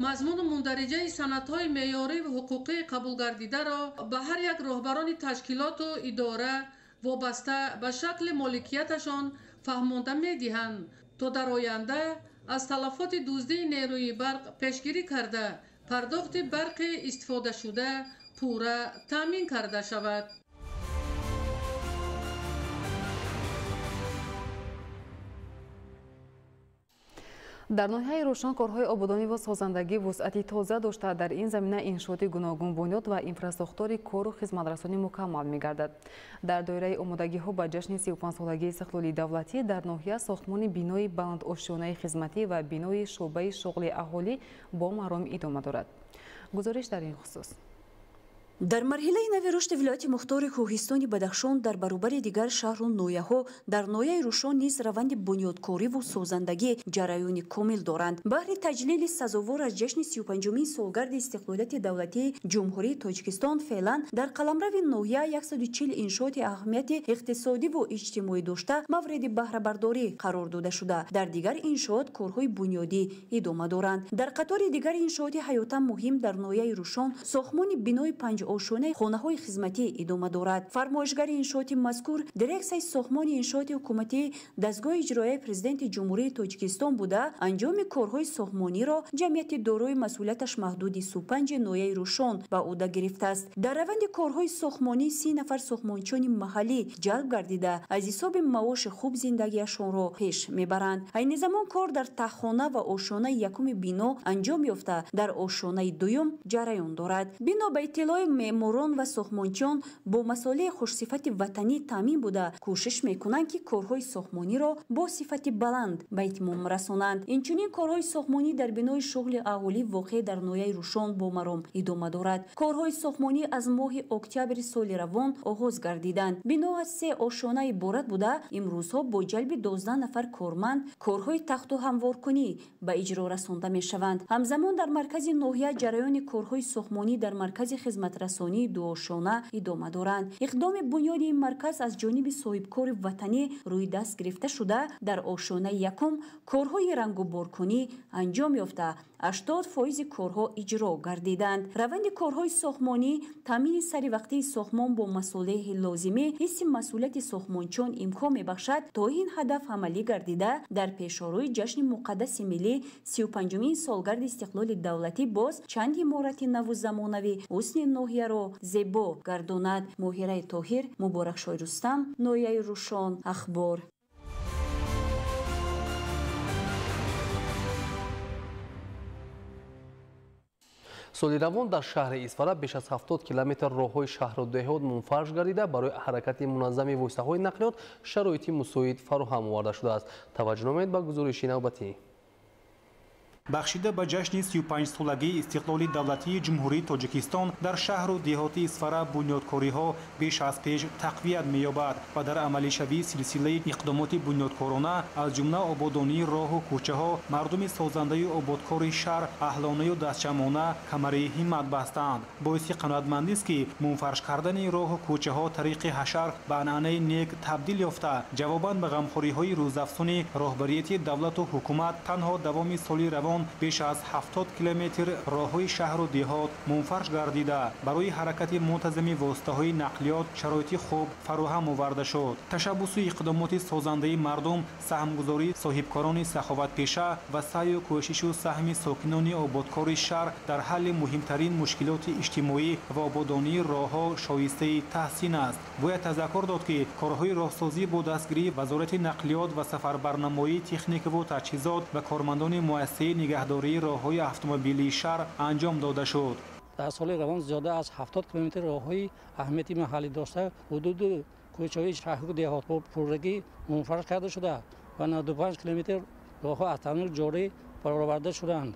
мазмуну мундариҷаи санадҳои меъёриву ҳуқуқӣ қабулгардидаро ба ҳар як роҳбарони ташкилоту идора вобаста ба шакли моликияташон фаҳмонда медиҳанд, то дар оянда аз талафоти дуздии нерӯи барқ пешгирӣ карда, пардохти барқи истифодашуда пурра таъмин карда шавад. Дар ноҳияи Рӯшон корҳои ободонӣ ва созандагӣ вусъати тоза дошта, дар ин замина иншооти гуногунбунёд ва инфрасохтори кору хизматрасонӣ мукаммал мегардад. Дар доираи омодагиҳо ба ҷашни 35-солагии истиқлоли давлатӣ дар ноҳия сохтмони бинои баландошёнаи хизматӣ ва бинои шӯъбаи шуғли аҳолӣ бо маром идома дорад. Гузориш дар ин хусус. Дар марҳилаи нави рушди вилояти мухтори Кӯҳистони Бадахшон дар баробари дигар шаҳру ноҳияҳо дар ноҳияи Рӯшон низ раванди бунёдкориву созандагӣ ҷараёни комил доранд. Баҳри таҷлили сазовор аз ҷашни 35-умин солгарди истиқлолияти давлатии Ҷумҳурии Тоҷикистон феълан дар қаламрави ноҳия 140 иншооти аҳамияти иқтисодиву иҷтимоӣ дошта мавриди баҳрабардорӣ қарор дода шуда, дар дигар иншоот корҳои бунёдӣ идома доранд. Дар қатори дигар иншооти ҳаётан муҳим дар ноҳияи Рӯшон сохтмони бинои панҷ ошёнаи хонаҳои хизматӣ идома дорад. Фармоишгари иншооти мазкур дирексияи сохтмони иншооти ҳукуматии дастгоҳи иҷроияи Президенти Ҷумҳурии Тоҷикистон буда, анҷоми корҳои сохтмониро ҷамъияти дорои масъулияташ маҳдуди Супанҷи ноҳияи Рӯшон ба ӯҳда гирифтааст. Дар раванди корҳои сохтмонӣ 30 нафар сохтмончиёни маҳаллӣ ҷалб гардида, аз ҳисоби маоши хуб зиндагиашонро пеш мебаранд. Айни замон кор дар таҳхона ва ошёнаи якуми бино анҷом ёфта, дар ошёнаи дуюм ҷараён дорад. Бино ба иттилои Меъморон ва сохтмончиён бо масолеҳи хушсифати ватанӣ таъмин буда, кӯшиш мекунанд, ки корҳои сохтмониро бо сифати баланд ба итмом расонанд. Инчунин корҳои сохтмонӣ дар бинои шуғли аҳолӣ воқеъ дар ноҳияи Рӯшон бо маром идома дорад. Корҳои сохтмонӣ аз моҳи октябри соли равон оғоз гардиданд. Бино аз 3 ошёна иборат буда, имрӯзҳо бо ҷалби 12 нафар корманд корҳои тахту ҳамворкунӣ ба иҷро расонда мешаванд. Ҳамзамон дар маркази ноҳия ҷараёни корҳои сохтмонӣ дар маркази хизматрасонии дуошёна идома доранд. Иқдоми бунёди ин марказ аз ҷониби соҳибкори ватанӣ рӯи даст гирифта шуда, дар ошёнаи якум корҳои рангуборкунӣ анҷом ёфта, 80% корҳо иҷро гардиданд. Раванди корҳои сохтмонӣ, таъмини саривақтии сохтмон бо масолеҳи лозимӣ, ҳисси масъулияти сохтмончиён имкон мебахшад, то ин ҳадаф амалӣ гардида, дар пешорои ҷашни муқаддаси миллӣ 35-умин солгарди истиқлоли давлатӣ боз чанд иморати наву замонавӣ ҳусни ноҳияро зебо гардонад. Моҳираи Тоҳир, Муборакшоҳи Рустам, ноҳияи Рӯшон, Ахбор. Соли равон дар шаҳри Исфара беш аз 70 километр роҳҳои шаҳру деҳот мунфарш гардида, барои ҳаракати муназзами воситаҳои нақлиёт шароити мусоид фароҳам оварда шудааст. Таваҷҷӯҳ намоед ба гузориши навбатӣ. Бахшида ба ҷашни 35-солагии истиқлоли давлатии Ҷумҳурии Тоҷикистон дар шаҳру деҳоти Исфара бунёдкориҳо беш аз пеш тақвият меёбад ва дар амалишавии силсилаи иқдомоти бунёдкорона аз ҷумла ободонии роҳу кӯчаҳо мардуми созандаю ободкори шаҳр аҳлонаю дастҷамъона камари ҳиммат бастанд. Боиси қаноатмандист, ки мунфарш кардани роҳу кӯчаҳо тариқи ҳашар ба анъанаи нек табдил ёфта, ҷавобан ба ғамхориҳои рӯзафзуни роҳбарияти давлату ҳукумат танҳо давоми соли равон беш аз 70 километр роҳҳои шаҳру деҳот мунфарш гардида, барои ҳаракати мунтазами воситаҳои нақлиёт шароити хуб фароҳам оварда шуд. Ташаббусу иқдомоти созандаи мардум, саҳмгузории соҳибкорони саховатпеша ва саъю кӯшишу саҳми сокинони ободкори шаҳр дар ҳалли муҳимтарин мушкилоти иҷтимоӣ ва ободонии роҳҳо шоистаи таҳсин аст. Бояд тазаккур дод, ки корҳои роҳсозӣ бо дастгирии Вазорати нақлиёт ва сафарбарнамоии техникаву таҷҳизот ва кормандони муассисаи нигаҳдории роҳҳои автомобилии шаҳр анҷом дода шуд. Дар соли равон зиёда аз 70 километр роҳҳои аҳамияти маҳаллӣ дошта, ҳудуду кӯчаҳои шаҳру деҳот бо пуррагӣ мунфарш карда шуда ва 95 километр роҳҳо аз таъмир ҷорӣ бароварда шуданд.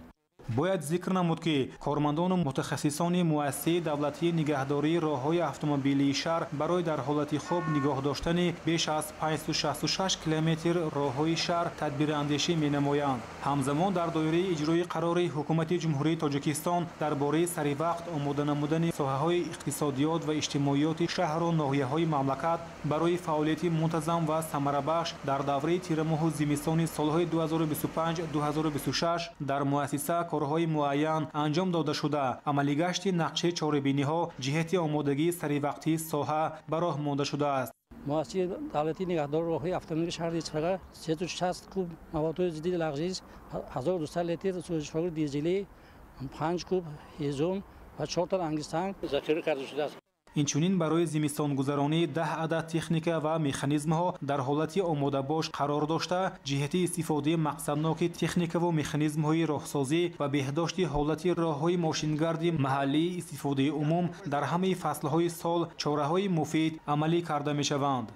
Бояд зикр намуд, ки кормандону мутахассисони муассисаи давлатии нигаҳдории роҳҳои автомобилии шаҳр барои дар ҳолати хуб нигоҳ доштани беш аз 566 километр роҳҳои шаҳр тадбирандешӣ менамоянд. Ҳамзамон дар доираи иҷрои қарори Ҳукумати Ҷумҳурии Тоҷикистон дар бораи саривақт омода намудани соҳаҳои иқтисодиёт ва иҷтимоиёти шаҳру ноҳияҳои мамлакат барои фаъолияти мунтазам ва самарабахш дар давраи тирамоҳу зимистони солҳои 2025-2026 дар муассиса корҳои муайян анҷом дода шуда, амалигашти нақшаи чорабиниҳо ҷиҳати омодагии саривақтии соҳа ба роҳ монда шудааст. Муассисаи давлатии нигаҳдори роҳҳои автомобилии шаҳри Исфара 360 куб маводҳои зидди лағзиш, 1200 литр сӯзишвории дизелӣ, 5 куб ҳезум ва 4 тонна ангиштсанг захира карда шудааст. Инчунин барои зимистонгузаронии 10 адад техника ва механизмҳо дар ҳолати омодабош қарор дошта, ҷиҳати истифодаи мақсадноки техникаву механизмҳои роҳсозӣ ва беҳдошти ҳолати роҳҳои мошингарди маҳаллии истифодаи умум дар ҳамаи фаслҳои сол чораҳои муфид амалӣ карда мешаванд.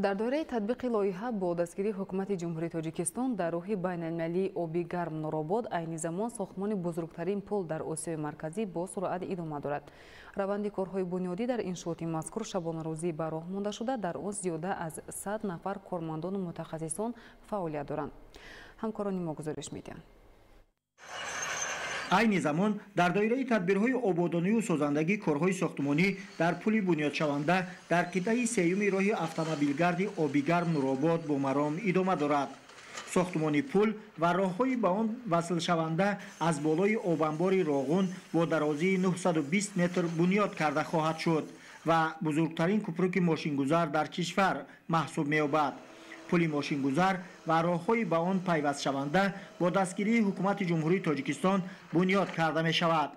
Дар доираи татбиқи лоиҳа бо дастгирии Ҳукумати Ҷумҳурии Тоҷикистон дар роҳи байналмилалии оби гарм Нуробод айни замон сохтмони бузургтарин пул дар Осиёи Марказӣ бо суръат идома дорад. Раванди корҳои бунёдӣ дар иншооти мазкур шабонарӯзӣ ба роҳ монда шуда, дар он зиёда аз 100 нафар кормандону мутахассисон фаъолият доранд. Ҳамкорони мо гузориш медиҳанд. Айни замон дар доираи тадбирҳои ободонию созандагӣ корҳои сохтмонӣ дар пули бунёдшаванда дар қитъаи сеюми роҳи автомобилгарди обигарм Нуробод бо маром идома дорад. Сохтмони пул ва роҳҳои ба он васлшаванда аз болои обанбори Роғун бо дарозии 920 метр бунёд карда хоҳад шуд ва бузургтарин купруки мошингузар дар кишвар маҳсуб меёбад. Пули мошингузар ва роҳҳои ба он пайвастшаванда бо дастгирии Ҳукумати Ҷумҳурии Тоҷикистон бунёд карда мешавад.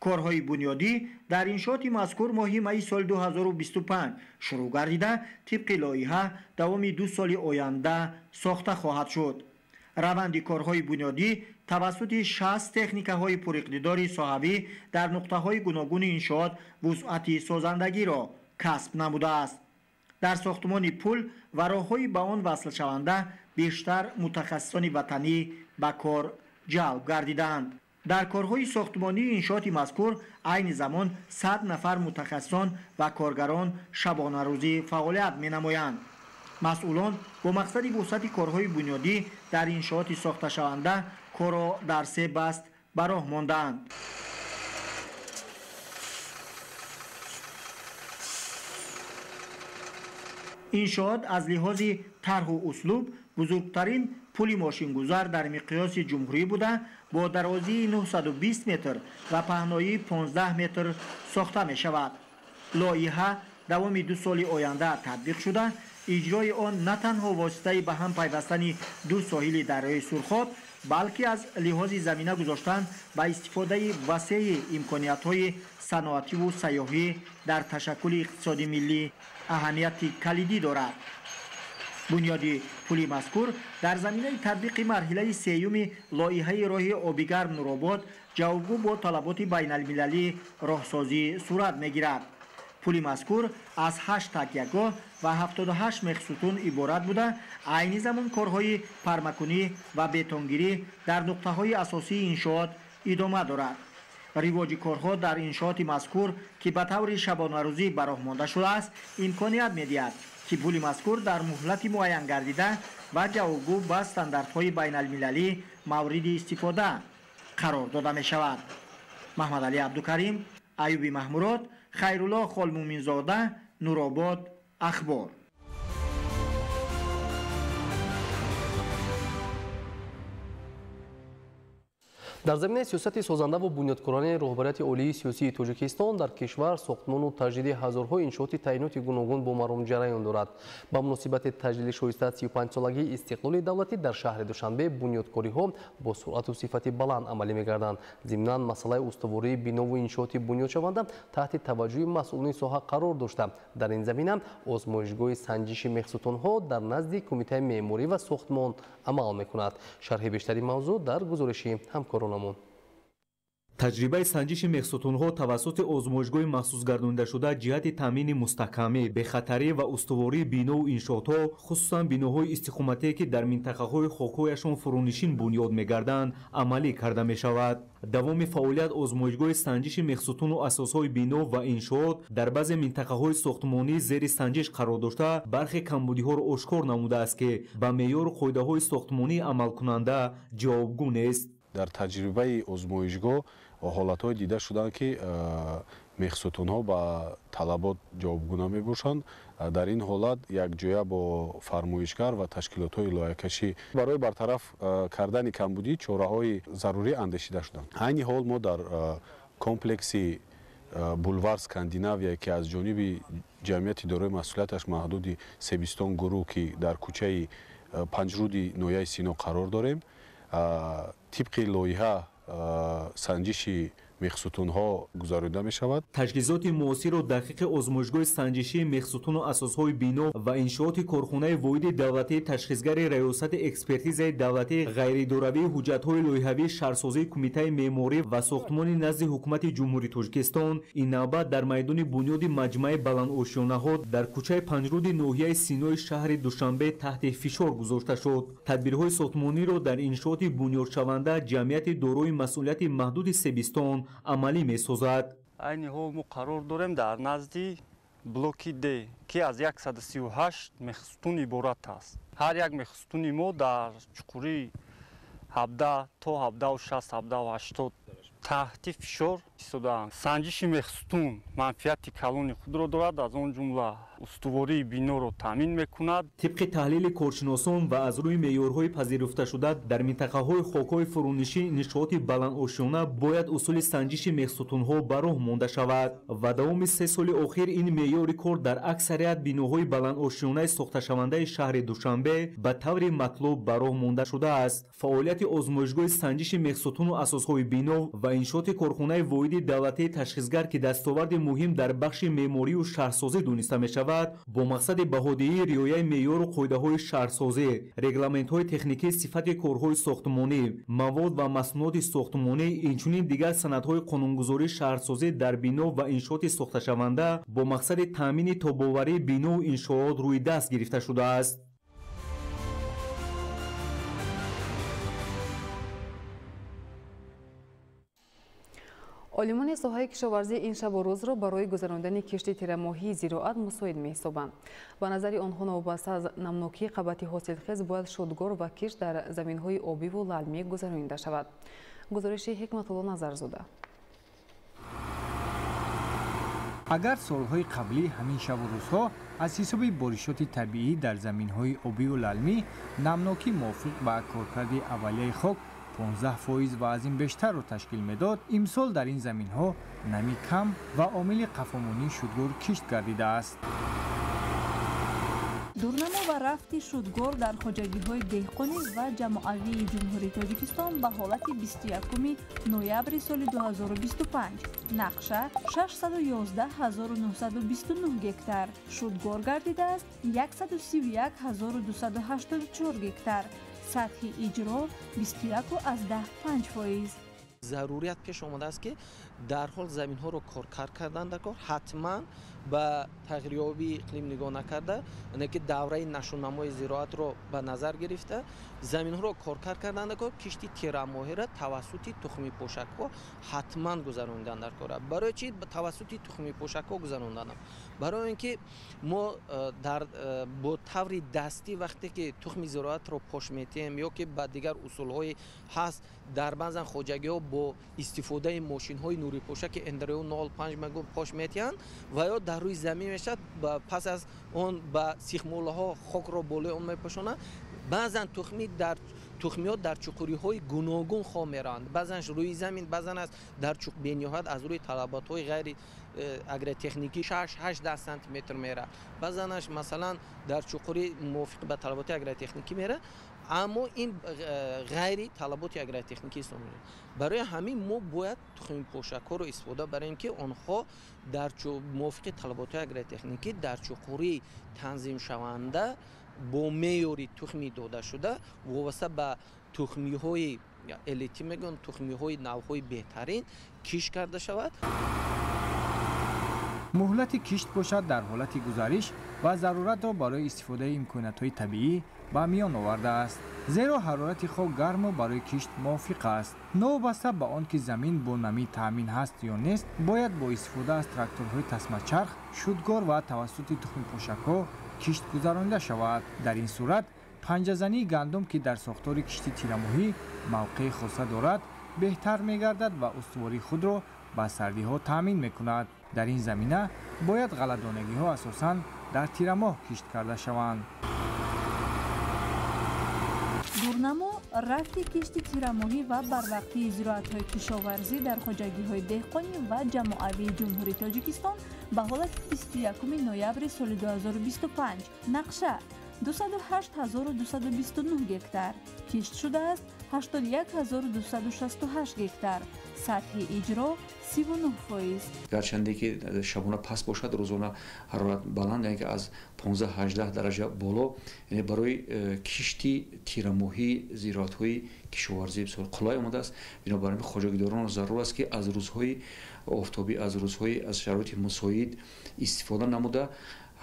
Корҳои бунёдӣ дар иншооти мазкур моҳи майи соли 2025 шурӯъ гардида, тибқи лоиҳа давоми 2 соли оянда сохта хоҳад шуд. Раванди корҳои бунёдӣ тавассути 60 техникаҳои пуриқтидори соҳавӣ дар нуқтаҳои гуногуни иншоот вусъати созандагиро касб намудааст. Дар сохтмони пул ва роҳҳои ба он васлшаванда бештар мутахассисони ватанӣ ба кор ҷалб гардидаанд. Дар корҳои сохтмонии иншооти мазкур айни замон 100 нафар мутахассисон ва коргарон шабонарӯзӣ фаъолият менамоянд. Масъулон бо мақсади вусъати корҳои бунёдӣ дар иншооти сохташаванда корро дар се баст ба роҳ мондаанд. Иншоот аз лиҳози тарҳу услуб бузургтарин пули мошингузар дар миқёси ҷумҳурӣ буда, бо дарозии 920 метр ва паҳноии 15 метр сохта мешавад. Лоиҳа давоми 2 соли оянда татбиқ шуда, иҷрои он на танҳо воситаи ба ҳам пайвастани ду соҳили дарёи Сурхоб, балки аз лиҳози замина гузоштан ба истифодаи васеи имкониятҳои саноативу сайёҳӣ дар ташаккули иқтисоди миллӣ аҳамияти калидӣ дорад. Бунёди пули мазкур дар заминаи татбиқи марҳилаи сеюми лоиҳаи роҳи Обигарм Нуробод ҷавобгӯ бо талаботи байналмилалӣ роҳсозӣ сурат мегирад. Пули мазкур аз 8 такягоҳ ва 78 мехсутун иборат буда, айни замон корҳои пармакунӣ ва бетонгирӣ дар нуқтаҳои асосии иншоот идома дорад. Ривоҷи корҳо дар иншооти мазкур, ки ба таври шабонарӯзӣ ба роҳ монда шудааст, имконият медиҳад, ки пули мазкур дар муҳлати муайян гардида ва ҷавобгӯ ба стандартҳои байналмилалӣ мавриди истифода қарор дода мешавад. Маҳмадалӣ Абдукарим, Аюби Маҳмурод, Хайрулло Холмуминзода, Нуробод, Ахбор. Дар заминаи сиёсати созандаву бунёдкоронаи роҳбарияти олии сиёсии Тоҷикистон дар кишвар сохтмону таҷдиди ҳазорҳо иншооти таъиноти гуногун бо маром ҷараён дорад. Ба муносибати таҷлили шоиста 35-солагии истиқлоли давлатӣ дар шаҳри Душанбе бунёдкориҳо бо суръату сифати баланд амалӣ мегарданд. Зимнан масъалаи устувории бинову иншооти бунёдшаванда таҳти таваҷҷӯҳи масъулони соҳа қарор дошта. Дар ин замина озмоишгоҳи санҷиши мехсутунҳо дар назди Кумитаи меъморӣ ва сохтмон амал мекунад. Шарҳи бештари мавзӯъ дар гузориши ҳамкорон. Таҷрибаи санҷиши мехсутунҳо тавассути озмоишгоҳи махсусгардонидашуда ҷиҳати таъмини мустаҳкамӣ, бехатарӣ ва устувории бинову иншоотҳо, хусусан биноҳои истиқоматие, ки дар минтақаҳои хокҳояшон фурӯнишин бунёд мегарданд, амалӣ карда мешавад. Давоми фаъолият озмоишгоҳи санҷиши мехсутуну асосҳои бино ва иншоот дар баъзе минтақаҳои сохтмонӣ зери санҷиш қарор дошта, бархе камбудиҳоро ошкор намудааст, ки ба меъёру қоидаҳои сохтмонии амалкунанда ҷавобгӯ нест. Дар таҷрибаи озмоишгоҳ ҳолатҳое дида шуданд, ки мехсутунҳо ба талабот ҷавобгӯ намебошанд. Дар ин ҳолат якҷоя бо фармоишгар ва ташкилотҳои лоиҳакашӣ барои бартараф кардани камбудӣ чораҳои зарурӣ андешида шуданд. Айни ҳол мо дар комплекси булвар Скандинавия, ки аз ҷониби ҷамъияти дорои масъулияташ маҳдуди Себистон гурӯҳ, ки дар кӯчаи Панҷруди ноҳияи Сино қарор дорем, тибқи лоиҳа санҷиши мехсутунҳо гузаронида мешавад. Таҷҳизоти муосиру дақиқи озмоишгоҳи санҷишии мехсутуну асосҳои бино ва иншооти корхонаи воҳиди давлатии ташхисгари раёсати экспертизаи давлатии ғайридоравии ҳуҷҷатҳои лоиҳавии шаҳрсозии Кумитаи меъморӣ ва сохтмони назди Ҳукумати Ҷумҳурии Тоҷикистон ин навбат дар майдони бунёди маҷмӯаи баландошёнаҳо дар кӯчаи Панҷруди ноҳияи Синои шаҳри Душанбе таҳти фишор гузошта шуд. Тадбирҳои сохтмониро дар иншооти бунёдшаванда ҷамъияти дорои масъулияти маҳдуди Себистон амалӣ месозад. Айни ҳол мо қарор дорем дар назди блоки Д, ки аз 138 мехсутун иборат аст. Ҳар як мехсутуни мо дар чуқурии 17 то 17,6, 17,80 таҳти фишор истодаанд. Санҷиши мехсутун манфиати калони худро дорад, аз он ҷумла устувории биноро таъмин мекунад. Тибқи таҳлили коршиносон ва аз рӯи меъёрҳои пазируфташуда дар минтақаҳои хокҳои фурӯнишин иншооти баландошёна бояд усули санҷиши мехсутунҳо ба роҳ монда шавад ва давоми 3 соли охир ин меъёри кор дар аксарият биноҳои баландошёнаи сохташавандаи шаҳри Душанбе ба таври матлуб ба роҳ монда шудааст. Фаъолияти озмоишгоҳи санҷиши мехсутуну асосҳои бино ва иншооти корхонаи воҳиди давлатии ташхисгар, ки дастоварди муҳим дар бахши меъморию шаҳрсозӣ дониста мешавад, шавад, бо мақсади баҳодиҳии риояи меъёру қоидаҳои шаҳрсозӣ, регламентҳои техникии сифати корҳои сохтмонӣ, мавод ва маснуоти сохтмонӣ, инчунин дигар санадҳои қонунгузории шаҳрсозӣ дар бино ва иншооти сохташаванда бо мақсади таъмини тобоварии бинову иншоот рӯи даст гирифта шудааст. Олимони соҳаи кишоварзӣ ин шабу рӯзро барои гузарондани кишти тирамоҳии зироат мусоид меҳисобанд. Ба назари онҳо, новобаста аз намнокии қабати ҳосилхез бояд шудгор ва кишт дар заминҳои обиву лалмӣ гузаронида шавад. Гузориши Ҳикматулло Назарзода. Агар солҳои қаблӣ ҳамин шабу рӯзҳо аз ҳисоби боришоти табиӣ дар заминҳои обиву лалмӣ намнокӣ мувофиқ ба коркарди аввалияи хок 15% ва аз ин бештарро ташкил медод, имсол дар ин заминҳо нами кам ва омили қафомонии шудгор кишт гардидааст. Дурнамо ва рафти шудгор дар хоҷагиҳои деҳқонӣ ва ҷамоавии Ҷумҳурии Тоҷикистон ба ҳолати 21 ноябри соли 2025 нақша 611 929 гектар шудгор гардидааст, 131 284 гектар, сатҳи иҷро 21,5%. Зарурият пеш омадааст, ки дарҳол заминҳоро коркард кардан дар кор, ҳатман ба тағйирёбии иқлим нигоҳ накарда, яъне ки давраи нашъунамои зироатро ба назар гирифта, заминҳоро коркард кардан дар кор, кишти тирамоҳиро тавассути тухмипошакҳо ҳатман гузаронидан дар кор. Барои чи тавассути тухмипошакҳо гузарондан? Барои он ки мо дар бо таври дастӣ вақте ки тухми зироатро пош метиҳем ё ки ба дигар усулҳои ҳаст, дар баъзан хоҷагиҳо бо истифодаи мошинҳои нурипошаки НДРУ 05 мегӯ пош метиҳанд ва ё дар рӯи замин мешавад, пас аз он ба сихмолаҳо хокро болои он мепошонанд. Баъзан тухми дар тухмиҳо дар чуқуриҳои гуногун хом мераванд, баъзан рӯи замин, баъзан аз дар бениҳоят аз рӯи талаботҳои ғайри агротехникӣ 6-8 сантиметр меравад, баъзанаш, масалан, дар чуқури мувофиқ ба талаботи агротехникӣ меравад, аммо ин ғайри талаботи агротехникӣ ҳисоб мешавад. Барои ҳамин мо бояд тухмипошакҳоро истифода барем, ки онҳо дар мувофиқи талаботи агротехникӣ дар чуқурии танзимшаванда бо меъёри тухми додашуда, вобаста ба тухмиҳои элитӣ мегӯянд, тухмиҳои навъҳои беҳтарин кишт карда шавад. Муҳлати кишт бошад, дар ҳолати гузариш ва заруратро барои истифодаи имкониятҳои табиӣ ба миён овардааст, зеро ҳарорати хок гарму барои кишт мувофиқ аст. Новобаста ба он ки замин бо намӣ таъмин ҳаст ё нест, бояд бо истифода аз тракторҳои тасмачарх шудгор ва тавассути тухмипошакҳо кишт гузаронида шавад. Дар ин сурат панҷазании гандум, ки дар сохтори кишти тирамоҳӣ мавқеи хоса дорад, беҳтар мегардад ва устувории худро ба сардиҳо таъмин мекунад. Дар ин замина бояд ғалладонагиҳо асосан дар тирамоҳ кишт карда шаванд. Дурнамо рафти кишти тирамоҳӣ ва барвақтии зироатҳои кишоварзӣ дар хоҷагиҳои деҳқонӣ ва ҷамоавии Ҷумҳурии Тоҷикистон ба ҳолати 21 ноябри соли 2025 нақша 208 229 гектар кишт шудааст, 81 268 гектар, сатҳи иҷро 39%. Гарчанде ки шабона паст бошад, рӯзона ҳарорат баланд, яъне ки аз 15-18 дараҷа боло, яъне барои кишти тирамоҳии зироатҳои кишоварзӣ бисёр қулай омадааст. Бинобар ин хоҷагидоронро зарур аст, ки аз рӯзҳои офтобӣ, аз рӯзҳои аз шароити мусоид истифода намуда,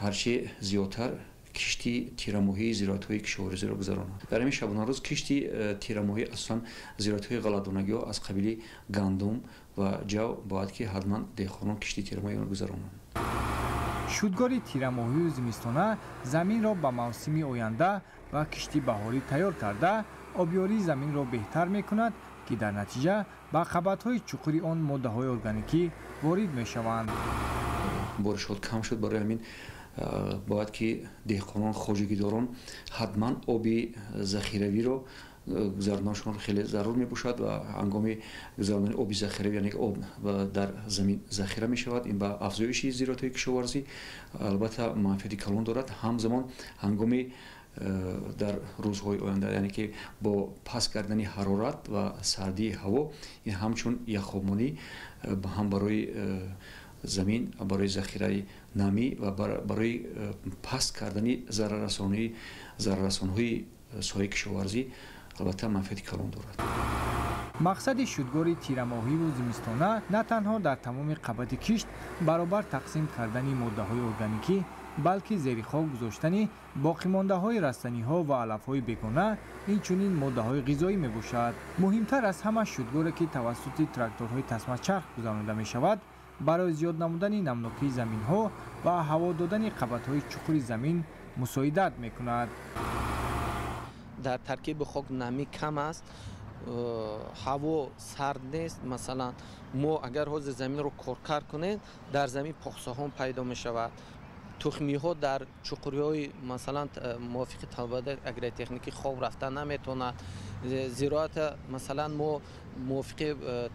ҳарчи зиёдтар кишти тирамоҳии зироатҳои кишоварзиро гузаронанд. Дар ҳамин шабонарӯз кишти тирамоҳӣ, асосан зироатҳои ғалладонагиҳо аз қабили гандум ва ҷав, бояд ки ҳатман деҳқонон кишти тирамоҳиро гузаронанд. Шудгори тирамоҳию зимистона заминро ба мавсими оянда ва кишти баҳорӣ тайёр карда, обёрии заминро беҳтар мекунад, ки дар натиҷа ба қабатҳои чуқури он моддаҳои органикӣ ворид мешаванд. Боришот кам шуд, барои ҳамин бояд ки деҳқонон, хоҷагидорон ҳатман оби захиравиро гузаронданашон хеле зарур мебошад ва ҳангоми гузарондани оби захиравӣ, яъне об дар замин захира мешавад, ин ба афзоиши зироатҳои кишоварзӣ албатта манфиати калон дорад. Ҳамзамон ҳангоми дар рӯзҳои оянда, яъне ки бо паст кардани ҳарорат ва сардии ҳаво, ин ҳамчун яхобмонӣ ҳам барои замин, барои захираи намӣ ва барои паст кардани зараррасонҳои соҳаи кишоварзӣ албатта манфиати калон дорад. Мақсади шудгори тирамоҳиву зимистона на танҳо дар тамоми қабати кишт баробар тақсим кардани моддаҳои органикӣ, балки зери хок гузоштани боқимондаҳои растаниҳо ва алафҳои бегона, инчунин моддаҳои ғизоӣ мебошад. Муҳимтар аз ҳама шудгоре, ки тавассути тракторҳои тасмачарх гузаронида мешавад, барои зиёд намудани намнокии заминҳо ва ҳаво додани қабатҳои чуқури замин мусоидат мекунад. Дар таркиби хок намӣ кам аст, ҳаво сард нест. Масалан, мо агар ҳозир заминро коркард кунем, дар замин похсаҳо пайдо мешавад. Тухмиҳо дар чуқуриҳои масалан мувофиқи талаботи агротехникӣ хоб рафта наметавонад. Зироата масалан мо мувофиқи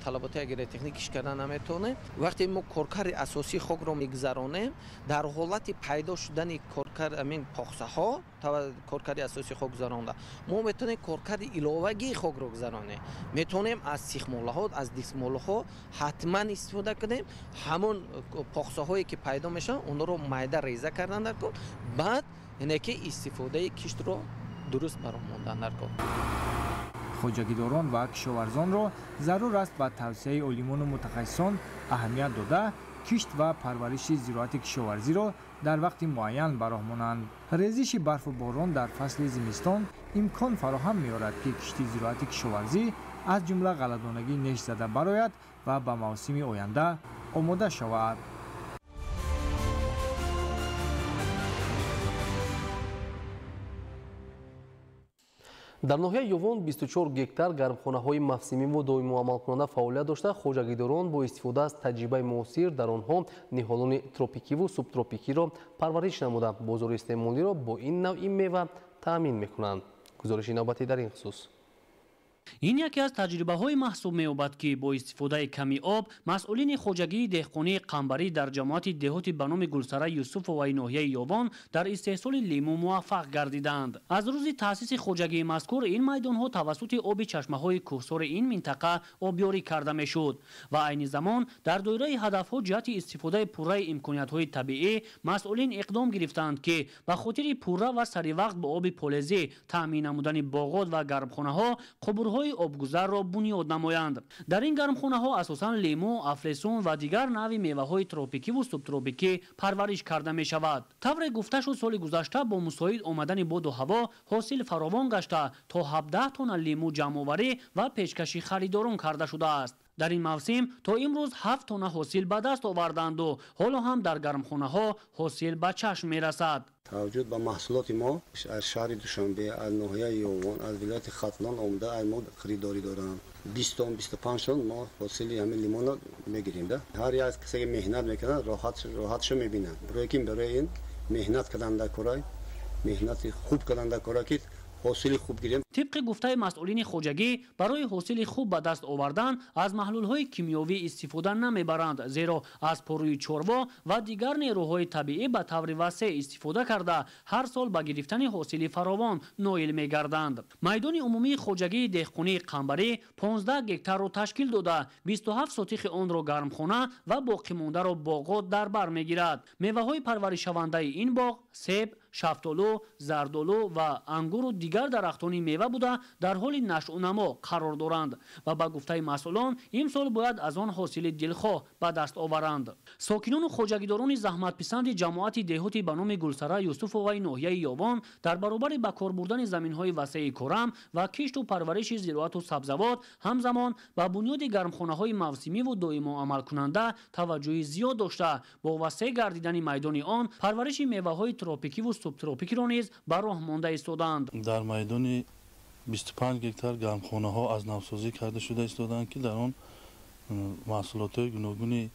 талаботи агротехникӣ кишт карда наметавонем. Вақте мо коркарди асосии хокро мегузаронем, дар ҳолати пайдо шудани коркард амин похсаҳо коркарди асосии хок гузаронда, мо метавонем коркарди иловагии хокро гузаронем. Метавонем аз сихмолаҳо, аз дисмолаҳо ҳатман истифода кунем. Ҳамон похсаҳое ки пайдо мешаванд, онҳоро майда реза кардан дар кор, баъд яъне ки истифодаи киштро дуруст бароҳ мондан дар кор. Хоҷагидорон ва кишоварзонро зарур аст ба тавсияи олимону мутахассисон аҳамият дода, кишт ва парвариши зироати кишоварзиро дар вақти муайян ба роҳ монанд. Резиши барфу борон дар фасли зимистон имкон фароҳам меорад, ки кишти зироати кишоварзӣ аз ҷумла ғалладонагӣ неш зада барояд ва ба мавсими оянда омода шавад. Дар ноҳияи Ёвон 24 гектар гармхонаҳои мавсимиву доимоамалкунанда фаъолият дошта, хоҷагидорон бо истифода аз таҷрибаи муосир дар онҳо ниҳолони тропикиву субтропикиро парвариш намуда, бозори истеъмолиро бо ин навъи мева таъмин мекунанд. Гузориши навбатӣ дар ин хусус. Ин яке аз таҷрибаҳои маҳсуб меёбад, ки бо истифодаи ками об масъулини хоҷагии деҳқонии Қамбарӣ дар ҷамоати деҳоти ба номи Гулсара Юсуфоваи ноҳияи Ёвон дар истеҳсоли лимӯ муваффақ гардиданд. Аз рӯзи таъсиси хоҷагии мазкур ин майдонҳо тавассути оби чашмаҳои кӯҳсори ин минтақа обёрӣ карда мешуд ва айни замон дар доираи ҳадафҳо ҷиҳати истифодаи пурраи имкониятҳои табиӣ масъулин иқдом гирифтанд, ки ба хотири пурра ва саривақт бо оби полезӣ таъмин намудани боғот ва гармхонаҳо қубурҳои обгузарро бунёд намоянд. Дар ин гармхонаҳо асосан лимӯ, афлесун ва дигар навъи меваҳои тропикиву субтропикӣ парвариш карда мешавад. Тавре гуфта шуд, соли гузашта бо мусоид омадани боду ҳаво ҳосил фаровон гашта, то 17 тонна лимӯ ҷамъоварӣ ва пешкаши харидорон карда шудааст. Дар ин мавсим то имрӯз 7 тонна ҳосил ба даст оварданду ҳоло ҳам дар гармхонаҳо ҳосил ба чашм мерасад. Таваҷҷӯҳ ба маҳсулоти мо аз шаҳри Душанбе, аз ноҳияи Ёвон, аз вилояти Хатлон омада аз мо харидорӣ доранд. 20 тон, 25 тон мо ҳосили ҳамин лимонро мегирем. Ҳар як касе ки меҳнат мекунад, роҳатшо мебинад. Барои ин меҳнат кардан дар кора, меҳнати хуб кардан дар кора, ки ҳосили хуб гирем. Тибқи гуфтаи масъулини хоҷагӣ, барои ҳосили хуб ба даст овардан аз маҳлулҳои кимиёвӣ истифода намебаранд, зеро аз порӯи чорво ва дигар нерӯҳои табиӣ ба таври васеъ истифода карда, ҳар сол ба гирифтани ҳосили фаровон ноил мегарданд. Майдони умумии хоҷагии деҳқонии Қамбарӣ 15 гектарро ташкил дода, 27 сотихи онро гармхона ва боқимондаро боғот дар бар мегирад. Меваҳои парваришшавандаи ин боғ себ, шафтолу, зардолу ва ангуру дигар дарахтони мева буда, дар ҳоли нашъунамо қарор доранд ва ба гуфтаи масъулон имсол бояд аз он ҳосили дилхоҳ ба даст оваранд. Сокинону хоҷагидорони заҳматписанди ҷамоати деҳоти ба номи Гулсара Юсуфоваи ноҳияи Ёвон дар баробари ба кор бурдани заминҳои васеи корам ва кишту парвариши зироату сабзавот, ҳамзамон ба бунёди гармхонаҳои мавсимиву доимоамалкунанда таваҷҷӯҳи зиёд дошта, бо васеъ гардидани майдони он парвариши меваҳои тропикиву субтропикиро низ ба роҳ монда истодаанд. Дар майдони 25 гектар гармхонаҳо аз навсозӣ карда шуда истодаанд, ки дар он маҳсулотҳои гуногуни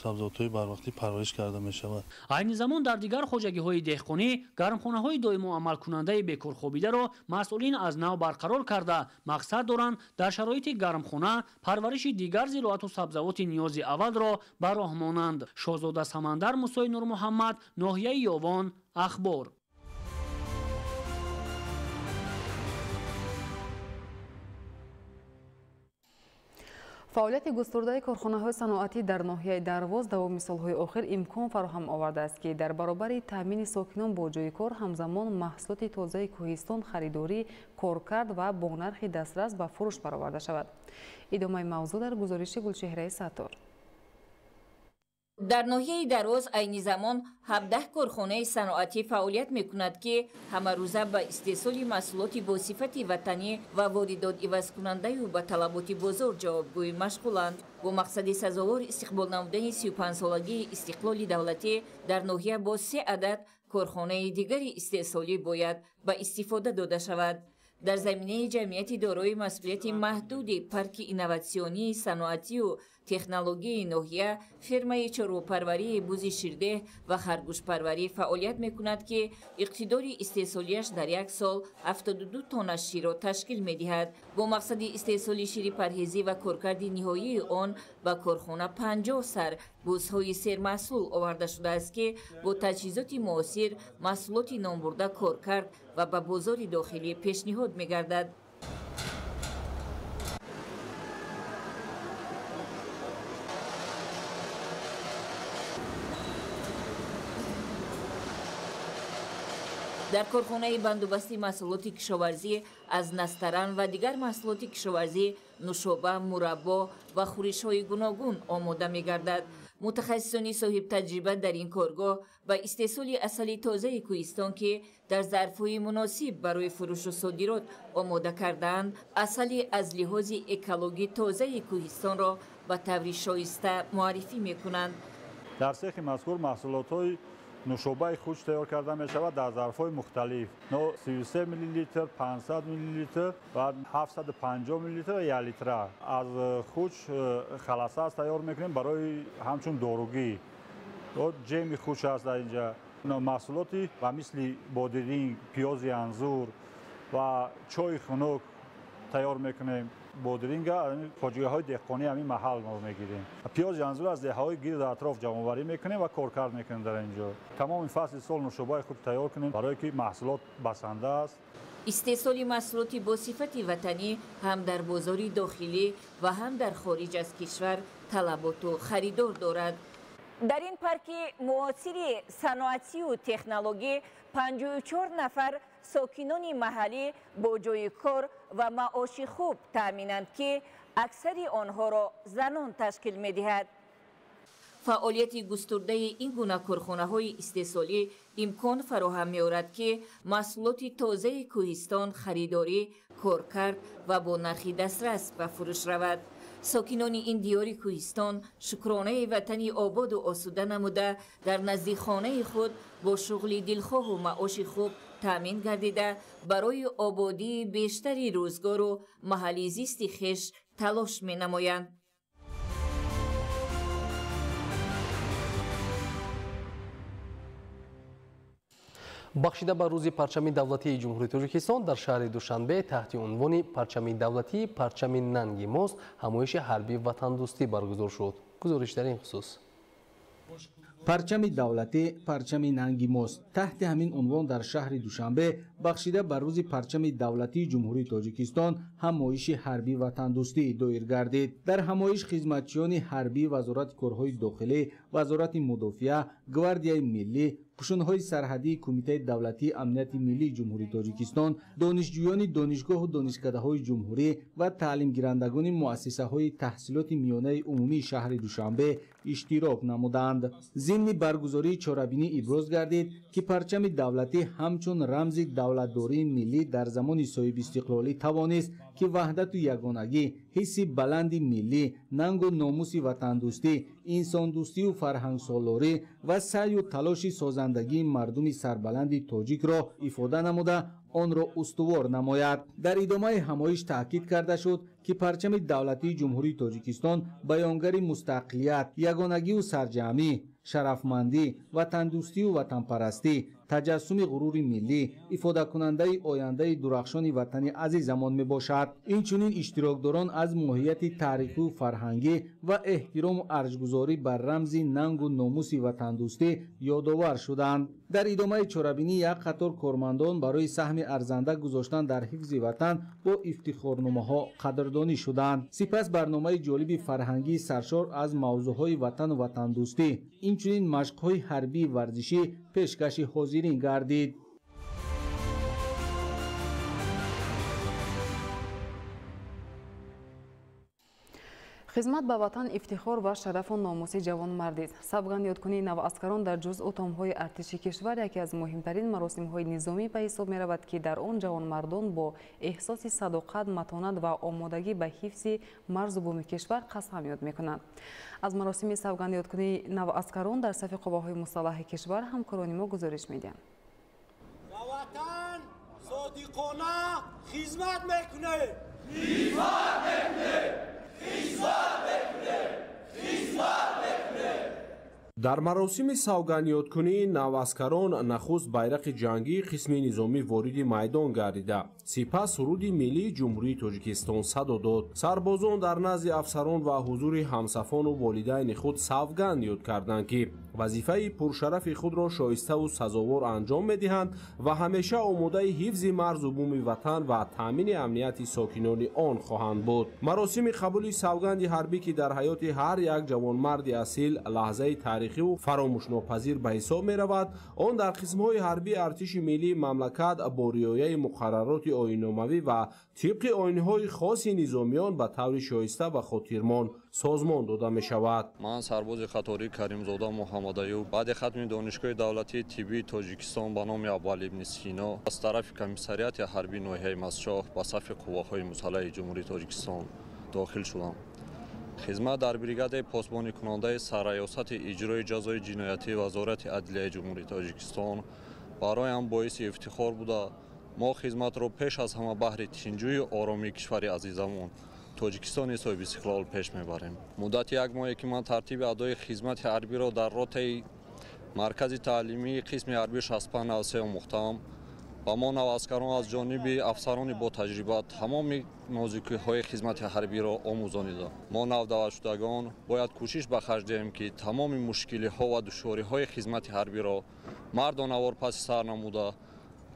сабзавотҳои барвақтӣ парвариш карда мешавад. Айни замон дар дигар хоҷагиҳои деҳқонӣ гармхонаҳои доимоамалкунандаи бекорхобидаро масъулин аз нав барқарор карда, мақсад доранд дар шароити гармхона парвариши дигар зироату сабзавоти ниёзи аввалро ба роҳ монанд. Шоҳзода Самандар, Мусои Нурмуҳаммад, ноҳияи Ёвон, Ахбор. Фаъолияти густурдаи корхонаҳои саноатӣ дар ноҳияи Дарвоз давоми солҳои охир имкон фароҳам овардааст, ки дар баробари таъмини сокинон бо ҷойи кор ҳамзамон маҳсулоти тозаи кӯҳистон харидорӣ, коркард ва бо нархи дастрас ба фурӯш бароварда шавад. Идомаи мавзӯъ дар гузориши Гулчеҳраи Саттор. Дар ноҳияи Дарвоз айни замон 17 корхонаи саноатӣ фаъолият мекунад, ки ҳамарӯза ба истеҳсоли маҳсулоти бо сифати ватанӣ ва воридот ивазкунандаю ба талаботи бозор ҷавобгӯӣ машғуланд. Бо мақсади сазовор истиқбол намудани 35-солагии истиқлоли давлатӣ дар ноҳия бо 3 адад корхонаи дигари истеҳсолӣ бояд ба истифода дода шавад. Дар заминаи ҷамъияти дорои масъулияти маҳдуди парки инноватсионии саноатию технологияи ноҳия фермаи чорвопарварии бузи ширдеҳ ва харгӯшпарварӣ фаъолият мекунад, ки иқтидори истеҳсолияш дар як сол 72 тонна ширро ташкил медиҳад. Бо мақсади истеҳсоли шири парҳезӣ ва коркарди ниҳоии он ба корхона 50 сар бузҳои сермаҳсул оварда шудааст, ки бо таҷҳизоти муосир маҳсулоти номбурда коркард ва ба бозори дохилӣ пешниҳод мегардад. Дар корхонаи бандубасти маҳсулоти кишоварзӣ аз настаран ва дигар маҳсулоти кишоварзӣ нушоба, мураббо ва хӯришҳои гуногун омода мегардад. Мутахассисони соҳибтаҷриба дар ин коргоҳ ба истеҳсоли асали тозаи кӯҳистон, ки дар зарфҳои муносиб барои фурӯшу содирот омода кардаанд, асали аз лиҳози экологӣ тозаи кӯҳистонро ба таври шоиста муаррифӣ мекунанд. Дар сехи мазкур маҳсулотҳои нушобаи хуч тайёр карда мешавад дар зарфҳои мухталиф: 33 миллилитр, 500 миллилитр ва 750 миллилитр ва 1 литра. Аз хуч халаса аст тайёр мекунем барои ҳамчун доругӣ. Ҷеми хуч аст дар инҷа. Маҳсулоти ба мисли бодиринг, пиёзи анзур ва чойи хунук тайёр мекунем. Бодиринга хоҷагиҳои деҳқонии ҳамин маҳал мо мегирем. Пиёзи анзур аз деҳаҳои гирду атроф ҷамъоварӣ мекунем ва коркард мекунем дар инҷо. Тамоми фасли сол нушобаи хуб тайёр кунем, барое ки маҳсулот басанда аст. Истеҳсоли маҳсулоти бо сифати ватанӣ ҳам дар бозори дохилӣ ва ҳам дар хориҷ аз кишвар талаботу харидор дорад. Дар ин парки муосири саноатию технологӣ 54 нафар сокинони маҳаллӣ бо ҷойи кор ва маоши хуб таъминанд, ки аксари онҳоро занон ташкил медиҳад. Фаъолияти густурдаи ин гуна корхонаҳои истеҳсолӣ имкон фароҳам меорад, ки маҳсулоти тозаи кӯҳистон харидорӣ, коркард ва бо нархи дастрас ба фурӯш равад. Сокинони ин диёри кӯҳистон шукронаи ватани ободу осуда намуда, дар назди хонаи худ бо шуғли дилхоҳу маоши хуб таъмин гардида, барои ободии бештари рӯзгору маҳалли зисти хеш талош менамоянд. Бахшида ба рӯзи парчами давлатии Ҷумҳурии Тоҷикистон дар шаҳри Душанбе таҳти унвони «Парчами давлатӣ, парчами нанги мост» ҳамоиши ҳарбии ватандӯстӣ баргузор шуд. Гузориш дар ин хусус. Парчами давлатӣ, парчами нанги мост. Таҳти ҳамин унвон дар шаҳри Душанбе бахшида ба рӯзи парчами давлатии Ҷумҳурии Тоҷикистон ҳамоиши ҳарбии ватандӯстӣ доир гардид. Дар ҳамоиш хизматчиёни ҳарбии Вазорати корҳои дохилӣ, Вазорати мудофиа, Гвардияи миллӣ, қушунҳои сарҳадии Кумитаи давлатии амнияти миллии Ҷумҳурии Тоҷикистон, донишҷӯёни донишгоҳу донишкадаҳои ҷумҳурӣ ва таълимгирандагони муассисаҳои таҳсилоти миёнаи умумии шаҳри Душанбе иштирок намуданд. Зимни баргузории чорабинӣ иброз гардид, ки парчами давлатӣ ҳамчун рамзи давлатдории миллӣ дар замони соҳибистиқлолӣ тавонист, ки ваҳдату ягонагӣ, ҳисси баланди миллӣ, нангу номуси ватандӯстӣ, инсондӯстию фарҳангсолорӣ ва саъю талоши созандагии мардуми сарбаланди тоҷикро ифода намуда, онро устувор намояд. Дар идомаи ҳамоиш таъкид карда шуд, ки парчами давлатии Ҷумҳурии Тоҷикистон баёнгари мустақилият, ягонагию сарҷамъӣ, Шарафмандӣ, ватандӯстию ватанпарастӣ, таҷассуми ғурури миллӣ, ифодакунандаи ояндаи дурахшони ватани азизамон мебошад. Инчунин иштирокдорон аз моҳияти таърихию фарҳангӣ ва эҳтирому арҷгузорӣ бар рамзи нангу номуси ватандӯстӣ ёдовар шуданд. Дар идомаи чорабинӣ як қатор кормандон барои саҳми арзанда гузоштан дар ҳифзи ватан бо ифтихорномаҳо қадрдонӣ шуданд. Сипас барномаи ҷолиби фарҳангии саршор аз мавзӯъҳои ватану ватандӯстӣ, инчунин машқҳои ҳарбии варзишӣ пешкаши ҳозирин гардид. Хизмат ба ватан ифтихор ва шарафу номуси ҷавонмардист. Савгандёдкунии наваскарон дар ҷузъу томҳои артиши кишвар яке аз муҳимтарин маросимҳои низомӣ ба ҳисоб меравад, ки дар он ҷавонмардон бо эҳсоси садоқат, матонат ва омодагӣ ба ҳифзи марзу буми кишвар қасам ёд мекунанд. Аз маросими савгандёдкунии наваскарон дар сафи қувваҳои мусаллаҳи кишвар ҳамкорони мо гузориш медиҳанд. Ба ватан содиқона хизмат мекунем! Хизмат мекунем! Дар маросими савгандёдкунии наваскарон нахуст байрақи ҷангии қисми низомӣ вориди майдон гардида, сипас суруди миллии Ҷумҳурии Тоҷикистон садо дод. Сарбозон дар назди афсарон ва ҳузури ҳамсафону волидайни худ савганд ёд карданд, ки вазифаи пуршарафи худро шоиставу сазовор анҷом медиҳанд ва ҳамеша омодаи ҳифзи марзу буми ватан ва таъмини амнияти сокинони он хоҳанд буд. Маросими қабули савганди ҳарбӣ, ки дар ҳаёти ҳар як ҷавонмарди асил лаҳзаи таърихиву фаромӯшнопазир ба ҳисоб меравад, он дар қисмҳои ҳарбии артиши миллии мамлакат бо риояи муқаррароти оинномавӣ ва тибқи оинҳои хоси низомиён ба таври шоиста ва хотирмон созмон дода мешавад. Ман сарбози қаторӣ Каримзода Муҳаммадаюб баъди хатми Донишгоҳи давлатии тиббии Тоҷикистон ба номи Абуалӣ ибни Сино аз тарафи комиссариати ҳарбии ноҳияи Мастчоҳ ба сафи қувваҳои мусаллаҳи Ҷумҳурии Тоҷикистон дохил шудам. Хизмат дар бригадаи посбоникунандаи сарраёсати иҷрои ҷазои ҷиноятии Вазорати адлияи Ҷумҳурии Тоҷикистон бароям боиси ифтихор буда, мо хизматро пеш аз ҳама баҳри тинҷӯю оромии кишвари азизамон Тоҷикистони соҳибистиқлол пеш мебарем. Муддати як моҳе ки ман тартиби адои хизмати ҳарбиро дар ротаи маркази таълимии қисми ҳарбии 6503 омӯхтаам, ба мо наваскарон аз ҷониби афсарони ботаҷриба тамоми нозукиҳои хизмати ҳарбиро омӯзонида. Мо навдаъватшудагон бояд кӯшиш ба харҷ диҳем, ки тамоми мушкилиҳо ва душвориҳои хизмати ҳарбиро мардонавор паси сар намуда,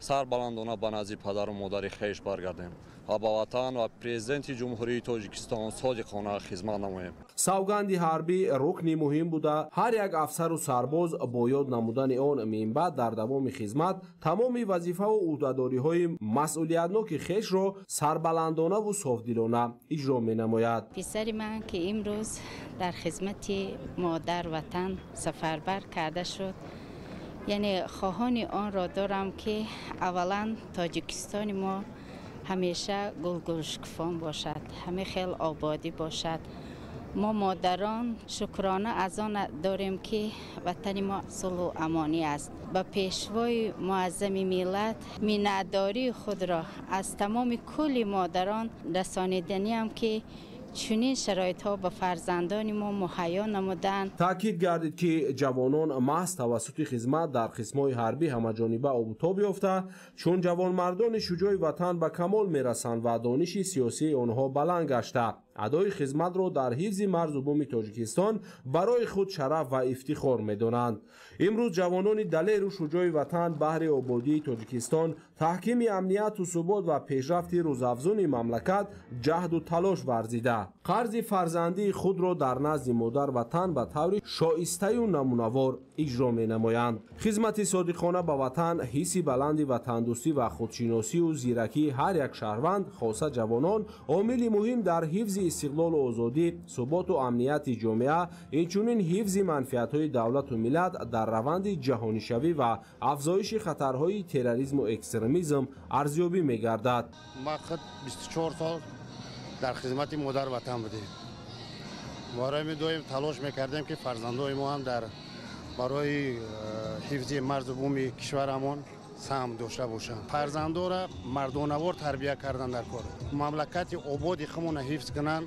сарбаландона ба назди падару модари хеш баргардем ва ба ватан ва президенти Ҷумҳурии Тоҷикистон содиқона хизмат намоем. Савганди ҳарбӣ рукни муҳим буда, ҳар як афсару сарбоз бо ёд намудани он минбаъд дар давоми хизмат тамоми вазифаву ӯҳдадориҳои масъулиятноки хешро сарбаландонаву софдилона иҷро менамояд. Писари ман, ки имрӯз дар хизмати модар ватан сафарбар карда шуд, яъне хоҳони онро дорам, ки аввалан Тоҷикистони мо ҳамеша гулгулшукуфон бошад, ҳаме хел ободӣ бошад. Мо модарон шукрона аз он дорем, ки ватани мо сулҳу амонӣ аст. Ба пешвои муаззами миллат миннатдории худро аз тамоми кулли модарон расониданиам, ки чунин шароитҳо ба фарзандони мо муҳайё намуданд. Таъкид гардид, ки ҷавонон маҳз тавассути хизмат дар қисмҳои ҳарбӣ ҳамаҷониба обутоб ёфта, чун ҷавонмардони шуҷои ватан ба камол мерасанд ва дониши сиёсии онҳо баланд гашта, адои хизматро дар ҳифзи марзу буми Тоҷикистон барои худ шараф ва ифтихор медонанд. Имрӯз ҷавонони далеру шуҷои ватан баҳри ободии Тоҷикистон, таҳкими амнияту субот ва пешрафти рӯзафзуни мамлакат ҷаҳду талош варзида, қарзи фарзандии худро дар назди модар ватан ба таври шоистаю намунавор иҷро менамоянд. Хизмати содиқона ба ватан, ҳисси баланди ватандӯстӣ ва худшиносию зиракии ҳар як шаҳрванд, хоса ҷавонон, омили муҳим дар ҳифзи истиқлолу озодӣ, суботу амнияти ҷомеа, инчунин ҳифзи манфиатҳои давлату миллат дар раванди ҷаҳонишавӣ ва афзоиши хатарҳои терроризму экстремизм арзёбӣ мегардад. Ма худ 24 сол дар хизмати модар ватан будем. Барои ми доим талош мекардем, ки фарзандои мо ҳам дар барои ҳифзи марзу буми кишварамон саҳм дошта бошанд. Фарзандора мардонавор тарбия кардан дар кор, мамлакати ободи худмонро ҳифз кунанд,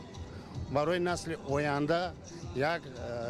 Барои насли оянда як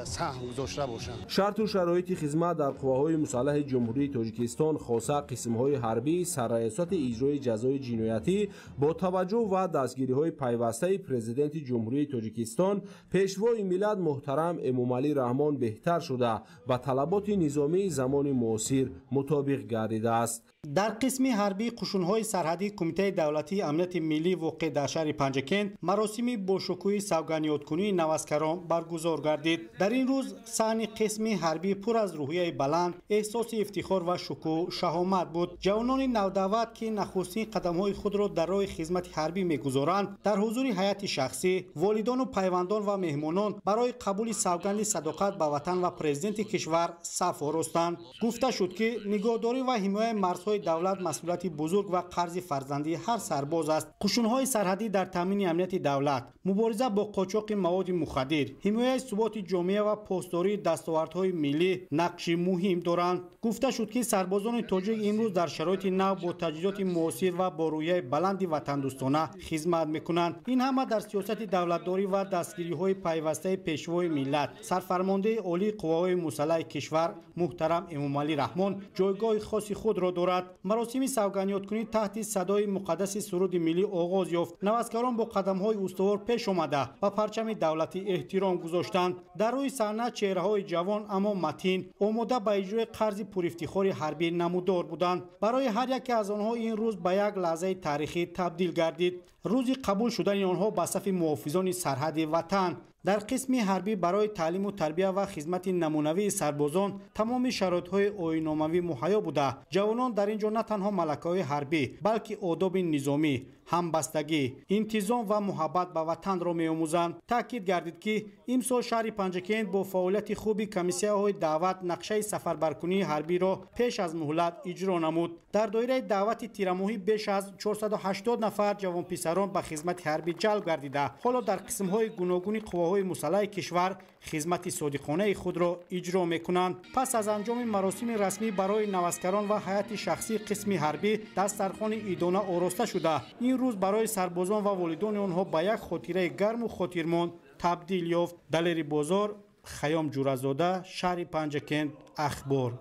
саҳм гузошта бошанд. Шарту шароити хизмат дар қувваҳои мусаллаҳи Ҷумҳурии Тоҷикистон, хоса қисмҳои ҳарбӣ, сарраёсати иҷрои ҷазои ҷиноятӣ бо таваҷҷӯҳ ва дастгириҳои пайвастаи Президенти Ҷумҳурии Тоҷикистон, Пешвои миллат муҳтарам Эмомалӣ Раҳмон беҳтар шуда, ба талаботи низомии замони муосир мутобиқ гардидааст. Дар қисми ҳарбии қушунҳои сарҳадии Кумитаи давлатии амнияти миллӣ воқеъ дар шаҳри Панҷакент маросими бошукӯҳи савгандёдкунии наваскарон баргузор гардид. Дар ин рӯз саҳни қисми ҳарбӣ пур аз рӯҳияи баланд, эҳсоси ифтихор ва шукӯҳу шаҳомат буд. Ҷавонони навдаъват, ки нахустин қадамҳои худро дар роҳи хизмати ҳарбӣ мегузоранд, дар ҳузури ҳайати шахсӣ, волидону пайвандон ва меҳмонон барои қабули савганди садоқат ба ватан ва президенти кишвар саф оростанд. Гуфта шуд, ки нигоҳдорӣ ва ҳимояи марзҳои давлат масъулияти бузург ва қарзи фарзандии ҳар сарбоз аст. Қушунҳои сарҳадӣ дар таъмини амнияти давлат, мубориза бо қочоқи маводи мухаддир, ҳимояи суботи ҷомеа ва посдории дастовардҳои миллӣ нақши муҳим доранд. Гуфта шуд, ки сарбозони тоҷик имрӯз дар шароити нав бо таҷҳизоти муосир ва бо рӯҳияи баланди ватандӯстона хизмат мекунанд. Ин ҳама дар сиёсати давлатдорӣ ва дастгириҳои пайвастаи Пешвои миллат, сарфармондаи олии қувваҳои мусаллаҳи кишвар муҳтарам Эмомалӣ Раҳмон ҷойгоҳи хоси худро дорад. Маросими савгандёдкунӣ таҳти садои муқаддаси суруди миллӣ оғоз ёфт. Наваскарон бо қадамҳои устувор пеш омада ба парчами давлатӣ эҳтиром гузоштанд. Дар рӯи саҳна чеҳраҳои ҷавон, аммо матин, омода ба иҷрои қарзи пурэфтихори ҳарбӣ намудор буданд. Барои ҳар яке аз онҳо ин рӯз ба як лаҳзаи таърихӣ табдил гардид. Рӯзи қабул шудани онҳо ба сафи муҳофизони сарҳади ватан. Дар қисми ҳарбӣ барои таълиму тарбия ва хизмати намунавии сарбозон тамоми шароитҳои оинномавӣ муҳайё буда, ҷавонон дар ин ҷо на танҳо малакаҳои ҳарбӣ, балки одоби низомӣ, ҳамбастагӣ, интизом ва муҳаббат ба ватанро меомӯзанд. Таъкид гардид, ки имсол шаҳри Панҷакент бо фаъолияти хуби комиссияҳои даъват нақшаи сафарбаркунии ҳарбиро пеш аз муҳлат иҷро намуд. Дар доираи даъвати тирамоҳӣ беш аз 480 нафар ҷавонписарон ба хизмати ҳарбӣ ҷалб гардида, ҳоло дар қисмҳои гуногуни қувваҳои мусаллаҳи кишвар хизмати содиқонаи худро иҷро мекунанд. Пас аз анҷоми маросими расмӣ барои наваскарон ва ҳайати шахсии қисми ҳарбӣ дастархони идона ороста шуда, ин рӯз барои сарбозон ва волидони онҳо ба як хотираи гарму хотирмон табдил ёфт. Далери Бозор, Хаём Ҷуразода, шаҳри Панҷакент, Ахбор.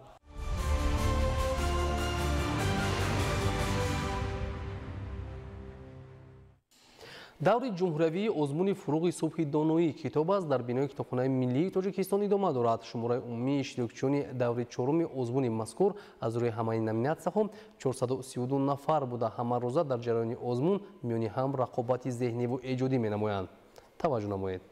Даври ҷумҳуриявии озмуни фуруғи субҳи доноӣ китоб аст дар бинои китобхонаи миллии Тоҷикистон идома дорад. Шумораи умумии иштирокчиёни даври чоруми озмуни мазкур аз рӯи ҳамаи номинатсияҳо 432 нафар буда, ҳамарӯза дар ҷараёни озмун миёни ҳам рақобати зеҳниву эҷодӣ менамоянд. Таваҷҷӯҳ намоед.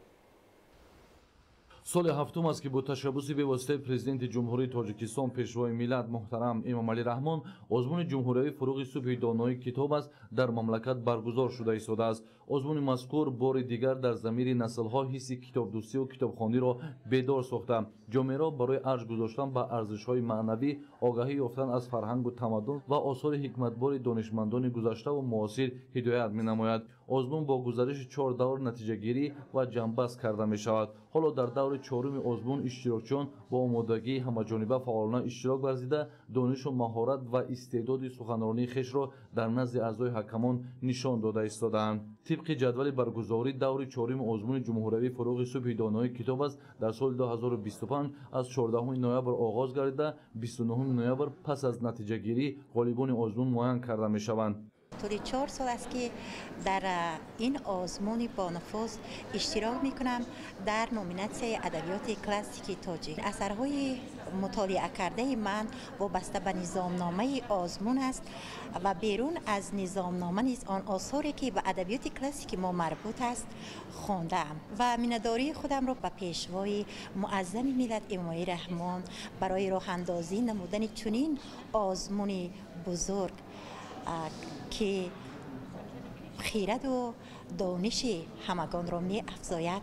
Соли ҳафтум аст, ки бо ташаббуси бевоситаи Президенти Ҷумҳурии Тоҷикистон, Пешвои миллат муҳтарам Эмомалӣ Раҳмон озмуни ҷумҳуриявии фуруғи субҳи доноӣ китоб аст дар мамлакат баргузор шуда истодааст. Озмуни мазкур бори дигар дар замири наслҳо ҳисси китобдӯстиву китобхониро бедор сохта, ҷомеаро барои арҷ гузоштан ба арзишҳои маънавӣ, огаҳӣ ёфтан аз фарҳангу тамаддун ва осори ҳикматбори донишмандони гузаштаву муосир ҳидоят менамояд. Озмун бо гузариши чор давр натиҷагирӣ ва ҷамъбаст карда мешавад. Ҳоло дар даври чоруми озмун иштирокчиён бо омодагии ҳамаҷониба фаъолона иштирок варзида, донишу маҳорат ва истеъдоди суханронии хешро дар назди аъзои ҳакамон нишон дода истодаанд. Тибқи ҷадвали баргузорӣ даври чоруми озмуни ҷумҳуриявии фуруғи субҳи доноӣ китоб аст дар соли 2025 аз 14 ноябр оғоз гардида, 29 ноябр пас аз натиҷагирӣ ғолибони озмун муайян карда мешаванд. Тӯли 4 сол аст, ки дар ин озмуни бонуфуз иштирок мекунам дар номинатсияи адабиёти классикии тоҷик. Асарҳои мутолиа кардаи ман вобаста ба низомномаи озмун аст ва берун аз низомнома низ он осоре, ки ба адабиёти классики мо марбут аст, хондаам ва миннатдории худамро ба Пешвои муаззами миллат Эмомалӣ Раҳмон барои роҳандозӣ намудани чунин озмуни бузург, ки хираду дониши ҳамагонро меафзояд,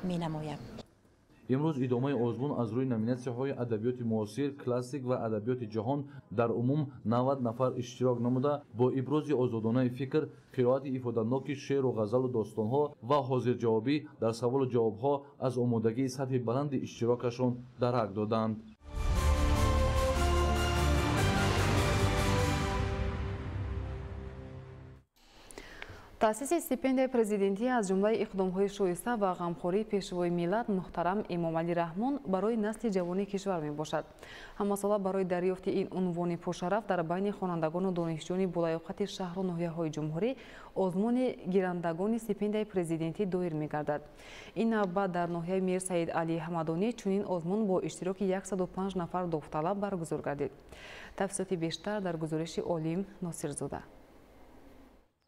менамоям. Имрӯз идомаи озмун аз рӯи номинатсияҳои адабиёти муосир, классик ва адабиёти ҷаҳон дар умум 90 нафар иштирок намуда, бо ибрози озодонаи фикр, қироати ифоданоки шеъру ғазалу достонҳо ва ҳозирҷавобӣ дар саволу ҷавобҳо аз омодагии сатҳи баланди иштирокашон дарак доданд. Таъсиси стипендияи президентӣ аз ҷумлаи иқдомҳои шоиста ва ғамхории пешвои миллат муҳтарам Эмомалӣ Раҳмон барои насли ҷавони кишвар мебошад. Ҳамасола барои дарёфти ин унвони пуршараф дар байни хонандагону донишҷӯёни болаёқати шаҳру ноҳияҳои ҷумҳурӣ озмуни гирандагони стипендияи президентӣ доир мегардад. Ин навбат дар ноҳияи Мир Саид Алӣ Ҳамадонӣ чунин озмун бо иштироки 105 нафар довталаб баргузор гардид. Тафсилоти бештар дар гузориши Олим Носирзода.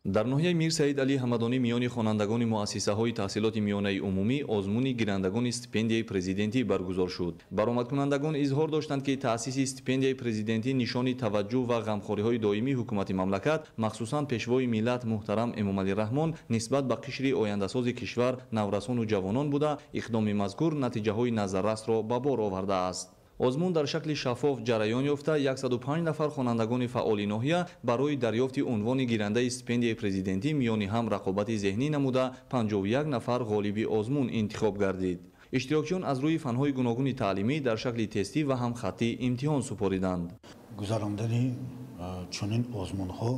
Дар ноҳияи Мир Саид Алӣ Ҳамадонӣ миёни хонандагони муассисаҳои таҳсилоти миёнаи умумӣ озмуни гирандагони стипендияи президентӣ баргузор шуд. Баромадкунандагон изҳор доштанд, ки таъсиси стипендияи президентӣ нишони таваҷҷӯҳ ва ғамхориҳои доимии ҳукумати мамлакат, махсусан пешвои миллат муҳтарам Эмомалӣ Раҳмон нисбат ба қишри ояндасози кишвар, наврасону ҷавонон буда, иқдоми мазкур натиҷаҳои назаррасро ба бор овардааст. Озмун дар шакли шаффоф ҷараён ёфта, 105 нафар хонандагони фаъоли ноҳия барои дарёфти унвони гирандаи стипендияи президентӣ миёни ҳам рақобати зеҳнӣ намуда, 51 нафар ғолиби озмун интихоб гардид. Иштирокчиён аз рӯи фанҳои гуногуни таълимӣ дар шакли тестӣ ва ҳам хаттӣ имтиҳон супориданд. Гузарондани чунин озмунҳо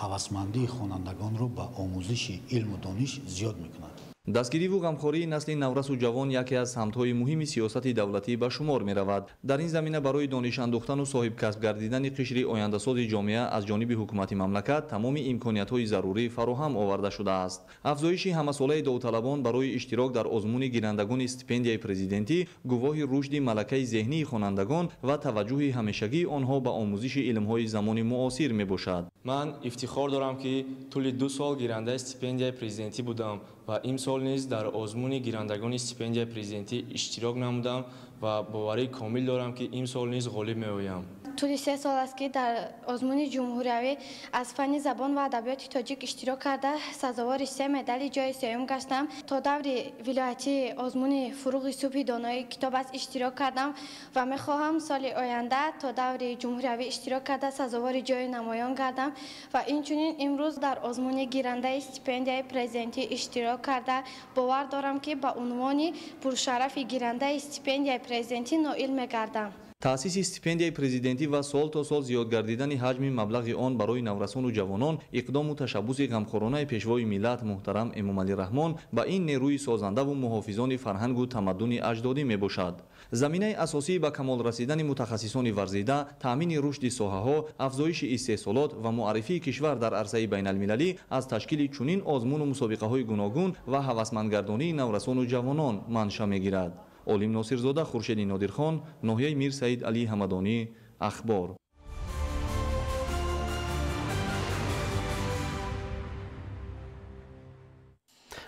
ҳавасмандии хонандагонро ба омӯзиши илму дониш зиёд мекунад. Дастгириву ғамхории насли наврасу ҷавон яке аз самтҳои муҳими сиёсати давлатӣ ба шумор меравад. Дар ин замина барои донишандӯхтану соҳибкасб гардидани қишри ояндасози ҷомеа аз ҷониби ҳукумати мамлакат тамоми имкониятҳои зарурӣ фароҳам оварда шудааст. Афзоиши ҳамасолаи довталабон барои иштирок дар озмуни гирандагони стипендияи президентӣ гувоҳи рушди малакаи зеҳнии хонандагон ва таваҷҷӯҳи ҳамешагии онҳо ба омӯзиши илмҳои замони муосир мебошад. Ман ифтихор дорам, ки тӯли 2 сол гирандаи стипендияи президентӣ будам ва имсол низ дар озмуни гирандагони стипендияи президентӣ иштирок намудам ва боварии комил дорам, ки имсол низ ғолиб меоям. Тӯли 3 сол аст, ки дар озмуни ҷумҳуриявӣ аз фанни забон ва адабиёти тоҷик иштирок карда, сазовори 3 медали ҷои сеюм гаштам. То даври вилоятии озмуни фуруғи субҳи донои китоб аст иштирок кардам ва мехоҳам соли оянда то даври ҷумҳуриявӣ иштирок карда, сазовори ҷои намоён гардам ва инчунин имрӯз дар озмуни гирандаи стипендияи президентӣ иштирок карда, бовар дорам, ки ба унвони пуршарафи гирандаи стипендияи президентӣ ноил мегардам. Таъсиси стипендияи президентӣ ва сол то сол зиёд гардидани ҳаҷми маблағи он барои наврасону ҷавонон иқдому ташаббуси ғамхоронаи пешвои миллат муҳтарам Эмомалӣ Раҳмон ба ин нерӯи созандаву муҳофизони фарҳангу тамаддуни аҷдодӣ мебошад. Заминаи асосии ба камол расидани мутахассисони варзида, таъмини рушди соҳаҳо, афзоиши истеҳсолот ва муаррифии кишвар дар арсаи байналмилалӣ аз ташкили чунин озмуну мусобиқаҳои гуногун ва ҳавасмандгардонии наврасону ҷавонон манша мегирад. Олим Носирзода, Хуршеди Нодирхон, ноҳияи Мир Саид Алӣ Ҳамадонӣ, Ахбор.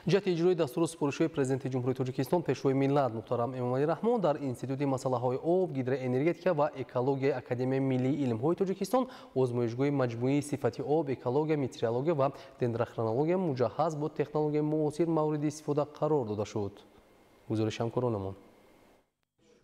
Ҷиҳати иҷрои дастуру супоришҳои президенти Ҷумҳурии Тоҷикистон пешвои миллат муҳтарам Эмомалӣ Раҳмон дар Институти масъалаҳои об, гидроэнергетика ва экологияи Академияи миллии илмҳои Тоҷикистон озмоишгоҳи маҷмӯии сифати об, экология, метеорология ва дендрохронология муҷаҳҳаз бо технологияи муосир мавриди истифода қарор дода шуд. Гузориши ҳамкоронамон.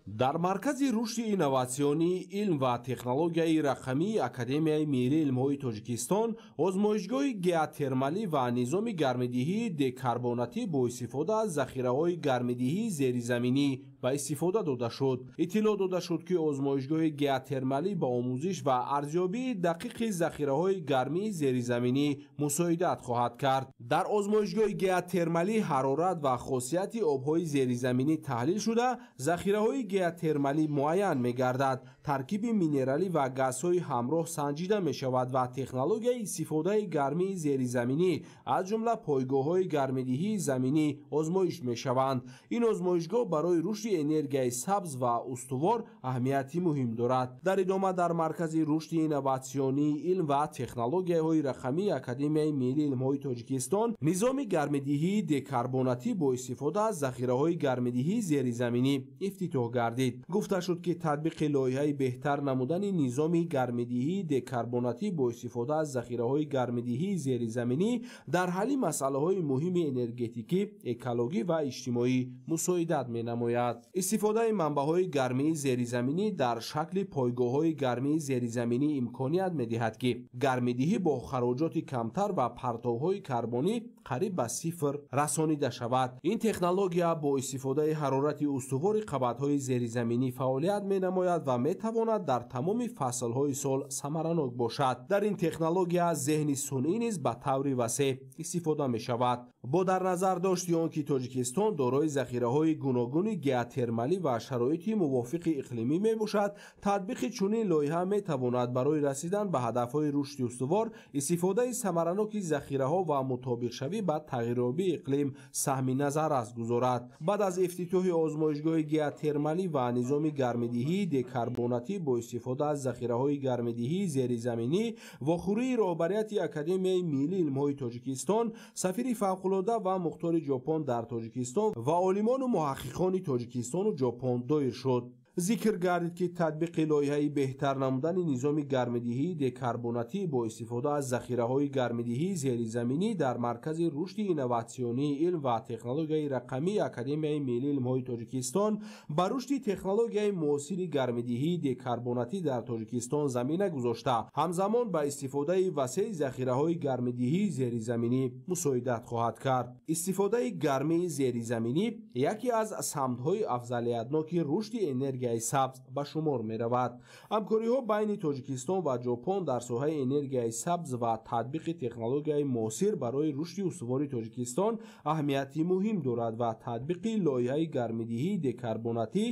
Дар маркази рушди инноватсионии илм ва технологияи рақамии Академияи миллии илмҳои Тоҷикистон озмоишгоҳи геотермалӣ ва низоми гармидиҳии декарбонатӣ бо истифода аз захираҳои гармидиҳии зеризаминӣ ба истифода дода шуд. Иттилоъ дода шуд, ки озмоишгоҳи геотермалӣ ба омӯзиш ва арзёбии дақиқи захираҳои гармии зеризаминӣ мусоидат хоҳад кард. Дар озмоишгоҳи геотермалӣ ҳарорат ва хосияти обҳои зеризаминӣ таҳлил шуда, захираҳои геотермалӣ муайян мегардад, таркиби минералӣ ва газҳои ҳамроҳ санҷида мешавад ва технологияи истифодаи гармии зеризаминӣ аз ҷумла пойгоҳҳои гармидиҳии заминӣ озмоиш мешаванд. Ин озмоишгоҳ барои рушди энергияи сабз ва устувор аҳамияти муҳим дорад. Дар идома дар маркази рушди инноватсионии илм ва технологияҳои рақамии Академияи миллии илмҳои Тоҷикистон низоми гармидиҳии декарбонатӣ бо истифода аз захираҳои гармидиҳии зеризаминӣ ифтитоҳ гардид. Гуфта шуд, ки татбиқи лоиҳаи беҳтар намудани низоми гармидиҳии декарбонатӣ бо истифода аз захираҳои гармидиҳии зеризаминӣ дар ҳалли масъалаҳои муҳими энергетикӣ, экологӣ ва иҷтимоӣ мусоидат менамояд. Истифодаи манбаъҳои гармии зеризаминӣ дар шакли пойгоҳҳои гармии зеризаминӣ имконият медиҳад, ки гармидиҳӣ бо хароҷоти камтар ва партовҳои карбонӣ қариб ба сифр расонида шавад. Ин технология бо истифодаи ҳарорати устувори қабатҳои зеризаминӣ фаъолият менамояд ва метавонад метавонад дар тамоми фаслҳои сол самаранок бошад. Дар ин технология зеҳни сунъӣ низ ба таври васеъ истифода мешавад. Бо дар назар дошти он ки Тоҷикистон дорои захираҳои гуногуни геотермалӣ ва шароити мувофиқи иқлимӣ мебошад, татбиқи чунин лоиҳа метавонад барои расидан ба ҳадафҳои рушди устувор, истифодаи самараноки захираҳо ва мутобиқшавӣ ба тағйирёбии иқлим саҳми назаррас гузорад. Баъд аз ифтитоҳи озмоишгоҳи геотермалӣ ва низоми гармидиҳии декарбонатӣ бо истифода аз захираҳои гармидиҳии зеризаминӣ, вохӯрии роҳбарияти Академияи миллии илмҳои Тоҷикистон, сафири фавқулода ва мухтори Ҷопон дар Тоҷикистон ва олимону муҳаққиқони Тоҷикистону Ҷопон доир шуд. Зикр гардид, ки татбиқи лоиҳаи беҳтар намудани низоми гармидиҳии декарбонатӣ бо истифода аз захираҳои гармидиҳии зеризаминӣ дар Маркази рушди инноватсионии илм ва технологияи рақамии Академияи миллии илмҳои Тоҷикистон ба рушди технологияи муосири гармидиҳии декарбонатӣ дар Тоҷикистон замина гузошта, ҳамзамон ба истифодаи васеи захираҳои гармидиҳии зеризаминӣ мусоидат хоҳад кард. Истифодаи гармии зеризаминӣ яке аз самтҳои афзалиятноки рушди энергия сабз ба шумор меравад. Ҳамкориҳо байни Тоҷикистон ва Ҷопон дар соҳаи энергияи сабз ва татбиқи технологияи муосир барои рушди устувори Тоҷикистон аҳамияти муҳим дорад ва татбиқи лоиҳаи гармидиҳии декарбонатӣ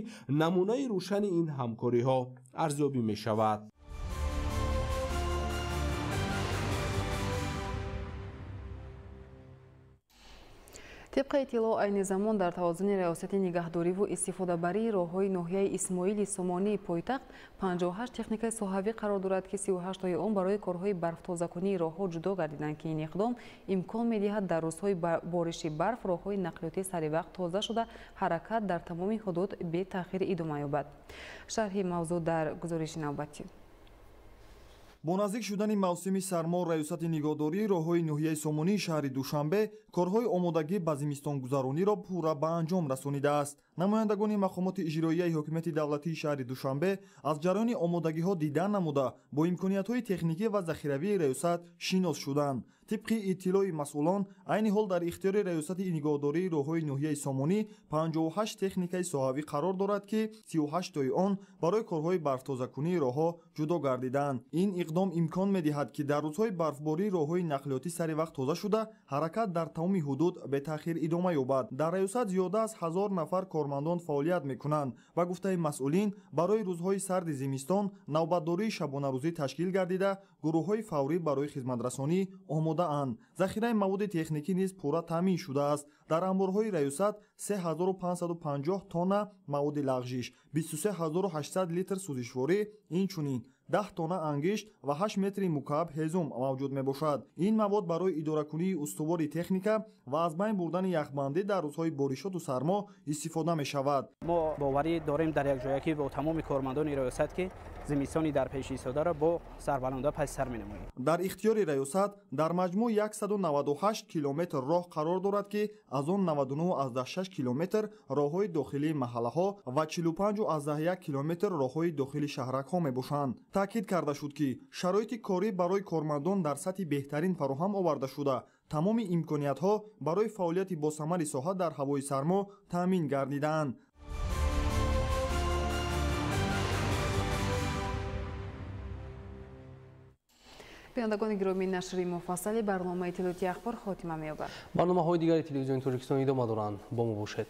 намунаи рӯшани ин ҳамкориҳо арзёбӣ мешавад. Тибқи иттилоъ, айни замон дар тавозуни Раёсати нигаҳдориву истифодабарии роҳҳои ноҳияи Исмоили Сомонии пойтахт 58 техникаи соҳавӣ қарор дорад, ки 38тои он барои корҳои барфтозакунии роҳҳо ҷудо гардиданд, ки ин иқдом имкон медиҳад дар рӯзҳои бориши барф роҳҳои нақлиётӣ саривақт тоза шуда, ҳаракат дар тамоми ҳудуд бетаъхир идома ёбад. Шарҳи мавзӯъ дар гузориши навбатӣ. Бо наздик шудани мавсими сармо, Раёсати нигоҳдории роҳҳои ноҳияи Сомонии шаҳри Душанбе корҳои омодагӣ ба зимистонгузарониро пурра ба анҷом расонидааст. Намояндагони мақомоти иҷроияи ҳокимияти давлатии шаҳри Душанбе аз ҷараёни омодагиҳо дидан намуда, бо имкониятҳои техникӣ ва захиравии раёсат шинос шуданд. Тибқи иттилои масъулон, айни ҳол дар ихтиёри Раёсати нигоҳдории роҳҳои ноҳияи Сомонӣ 58 техникаи соҳавӣ қарор дорад, ки 38тои он барои корҳои барфтозакунии роҳҳо ҷудо гардидаанд. Ин иқдом имкон медиҳад, ки дар рӯзҳои барфборӣ роҳҳои нақлиётӣ сари вақт тоза шуда, ҳаракат дар тамоми ҳудуд бетаъхир идома ёбад. Дар раёсат зиёда аз 1000 нафар кормандон фаъолият мекунанд. Ба гуфтаи масъулин, барои рӯзҳои сарди зимистон навбатдории шабонарӯзӣ ташкил гардида, гурӯҳҳои фаврӣ барои хизматрасонӣ омодаанд. Захираи маводи техникӣ низ пурра таъмин шудааст. Дар анборҳои раёсат 3550 тонна маводи лағжиш, 23800 литр сӯзишворӣ, инчунин 10 тонна ангишт ва 8 метри мукааб ҳезум мавҷуд мебошад. Ин мавод барои идоракунии устувори техника ва аз байн бурдани яхбандӣ дар рӯзҳои боришоту сармо истифода мешавад. Мо боварӣ дорем дар якҷоягӣ бо тамоми кормандони раёсат, ки зимистони дар пеш истодаро бо сарбаланда паси сар менамоем. Дар ихтиёри раёсат дар маҷмӯъ 198 километр роҳ қарор дорад, ки аз он 99,6 километр роҳҳои дохилии маҳаллаҳо ва 45,1 километр роҳҳои дохили шаҳракҳо мебошанд. Таъкид карда шуд, ки шароити корӣ барои кормандон дар сатҳи беҳтарин фароҳам оварда шуда, тамоми имкониятҳо барои фаъолияти босамари соҳа дар ҳавои сармо таъмин гардидаанд. Бинандагони гиромӣ, нашри муфассали барномаи иттилоотии ахбор хотима меёбад. Барномаҳои дигари телевизиони Тоҷикистон идома доранд. Бо мо бошед.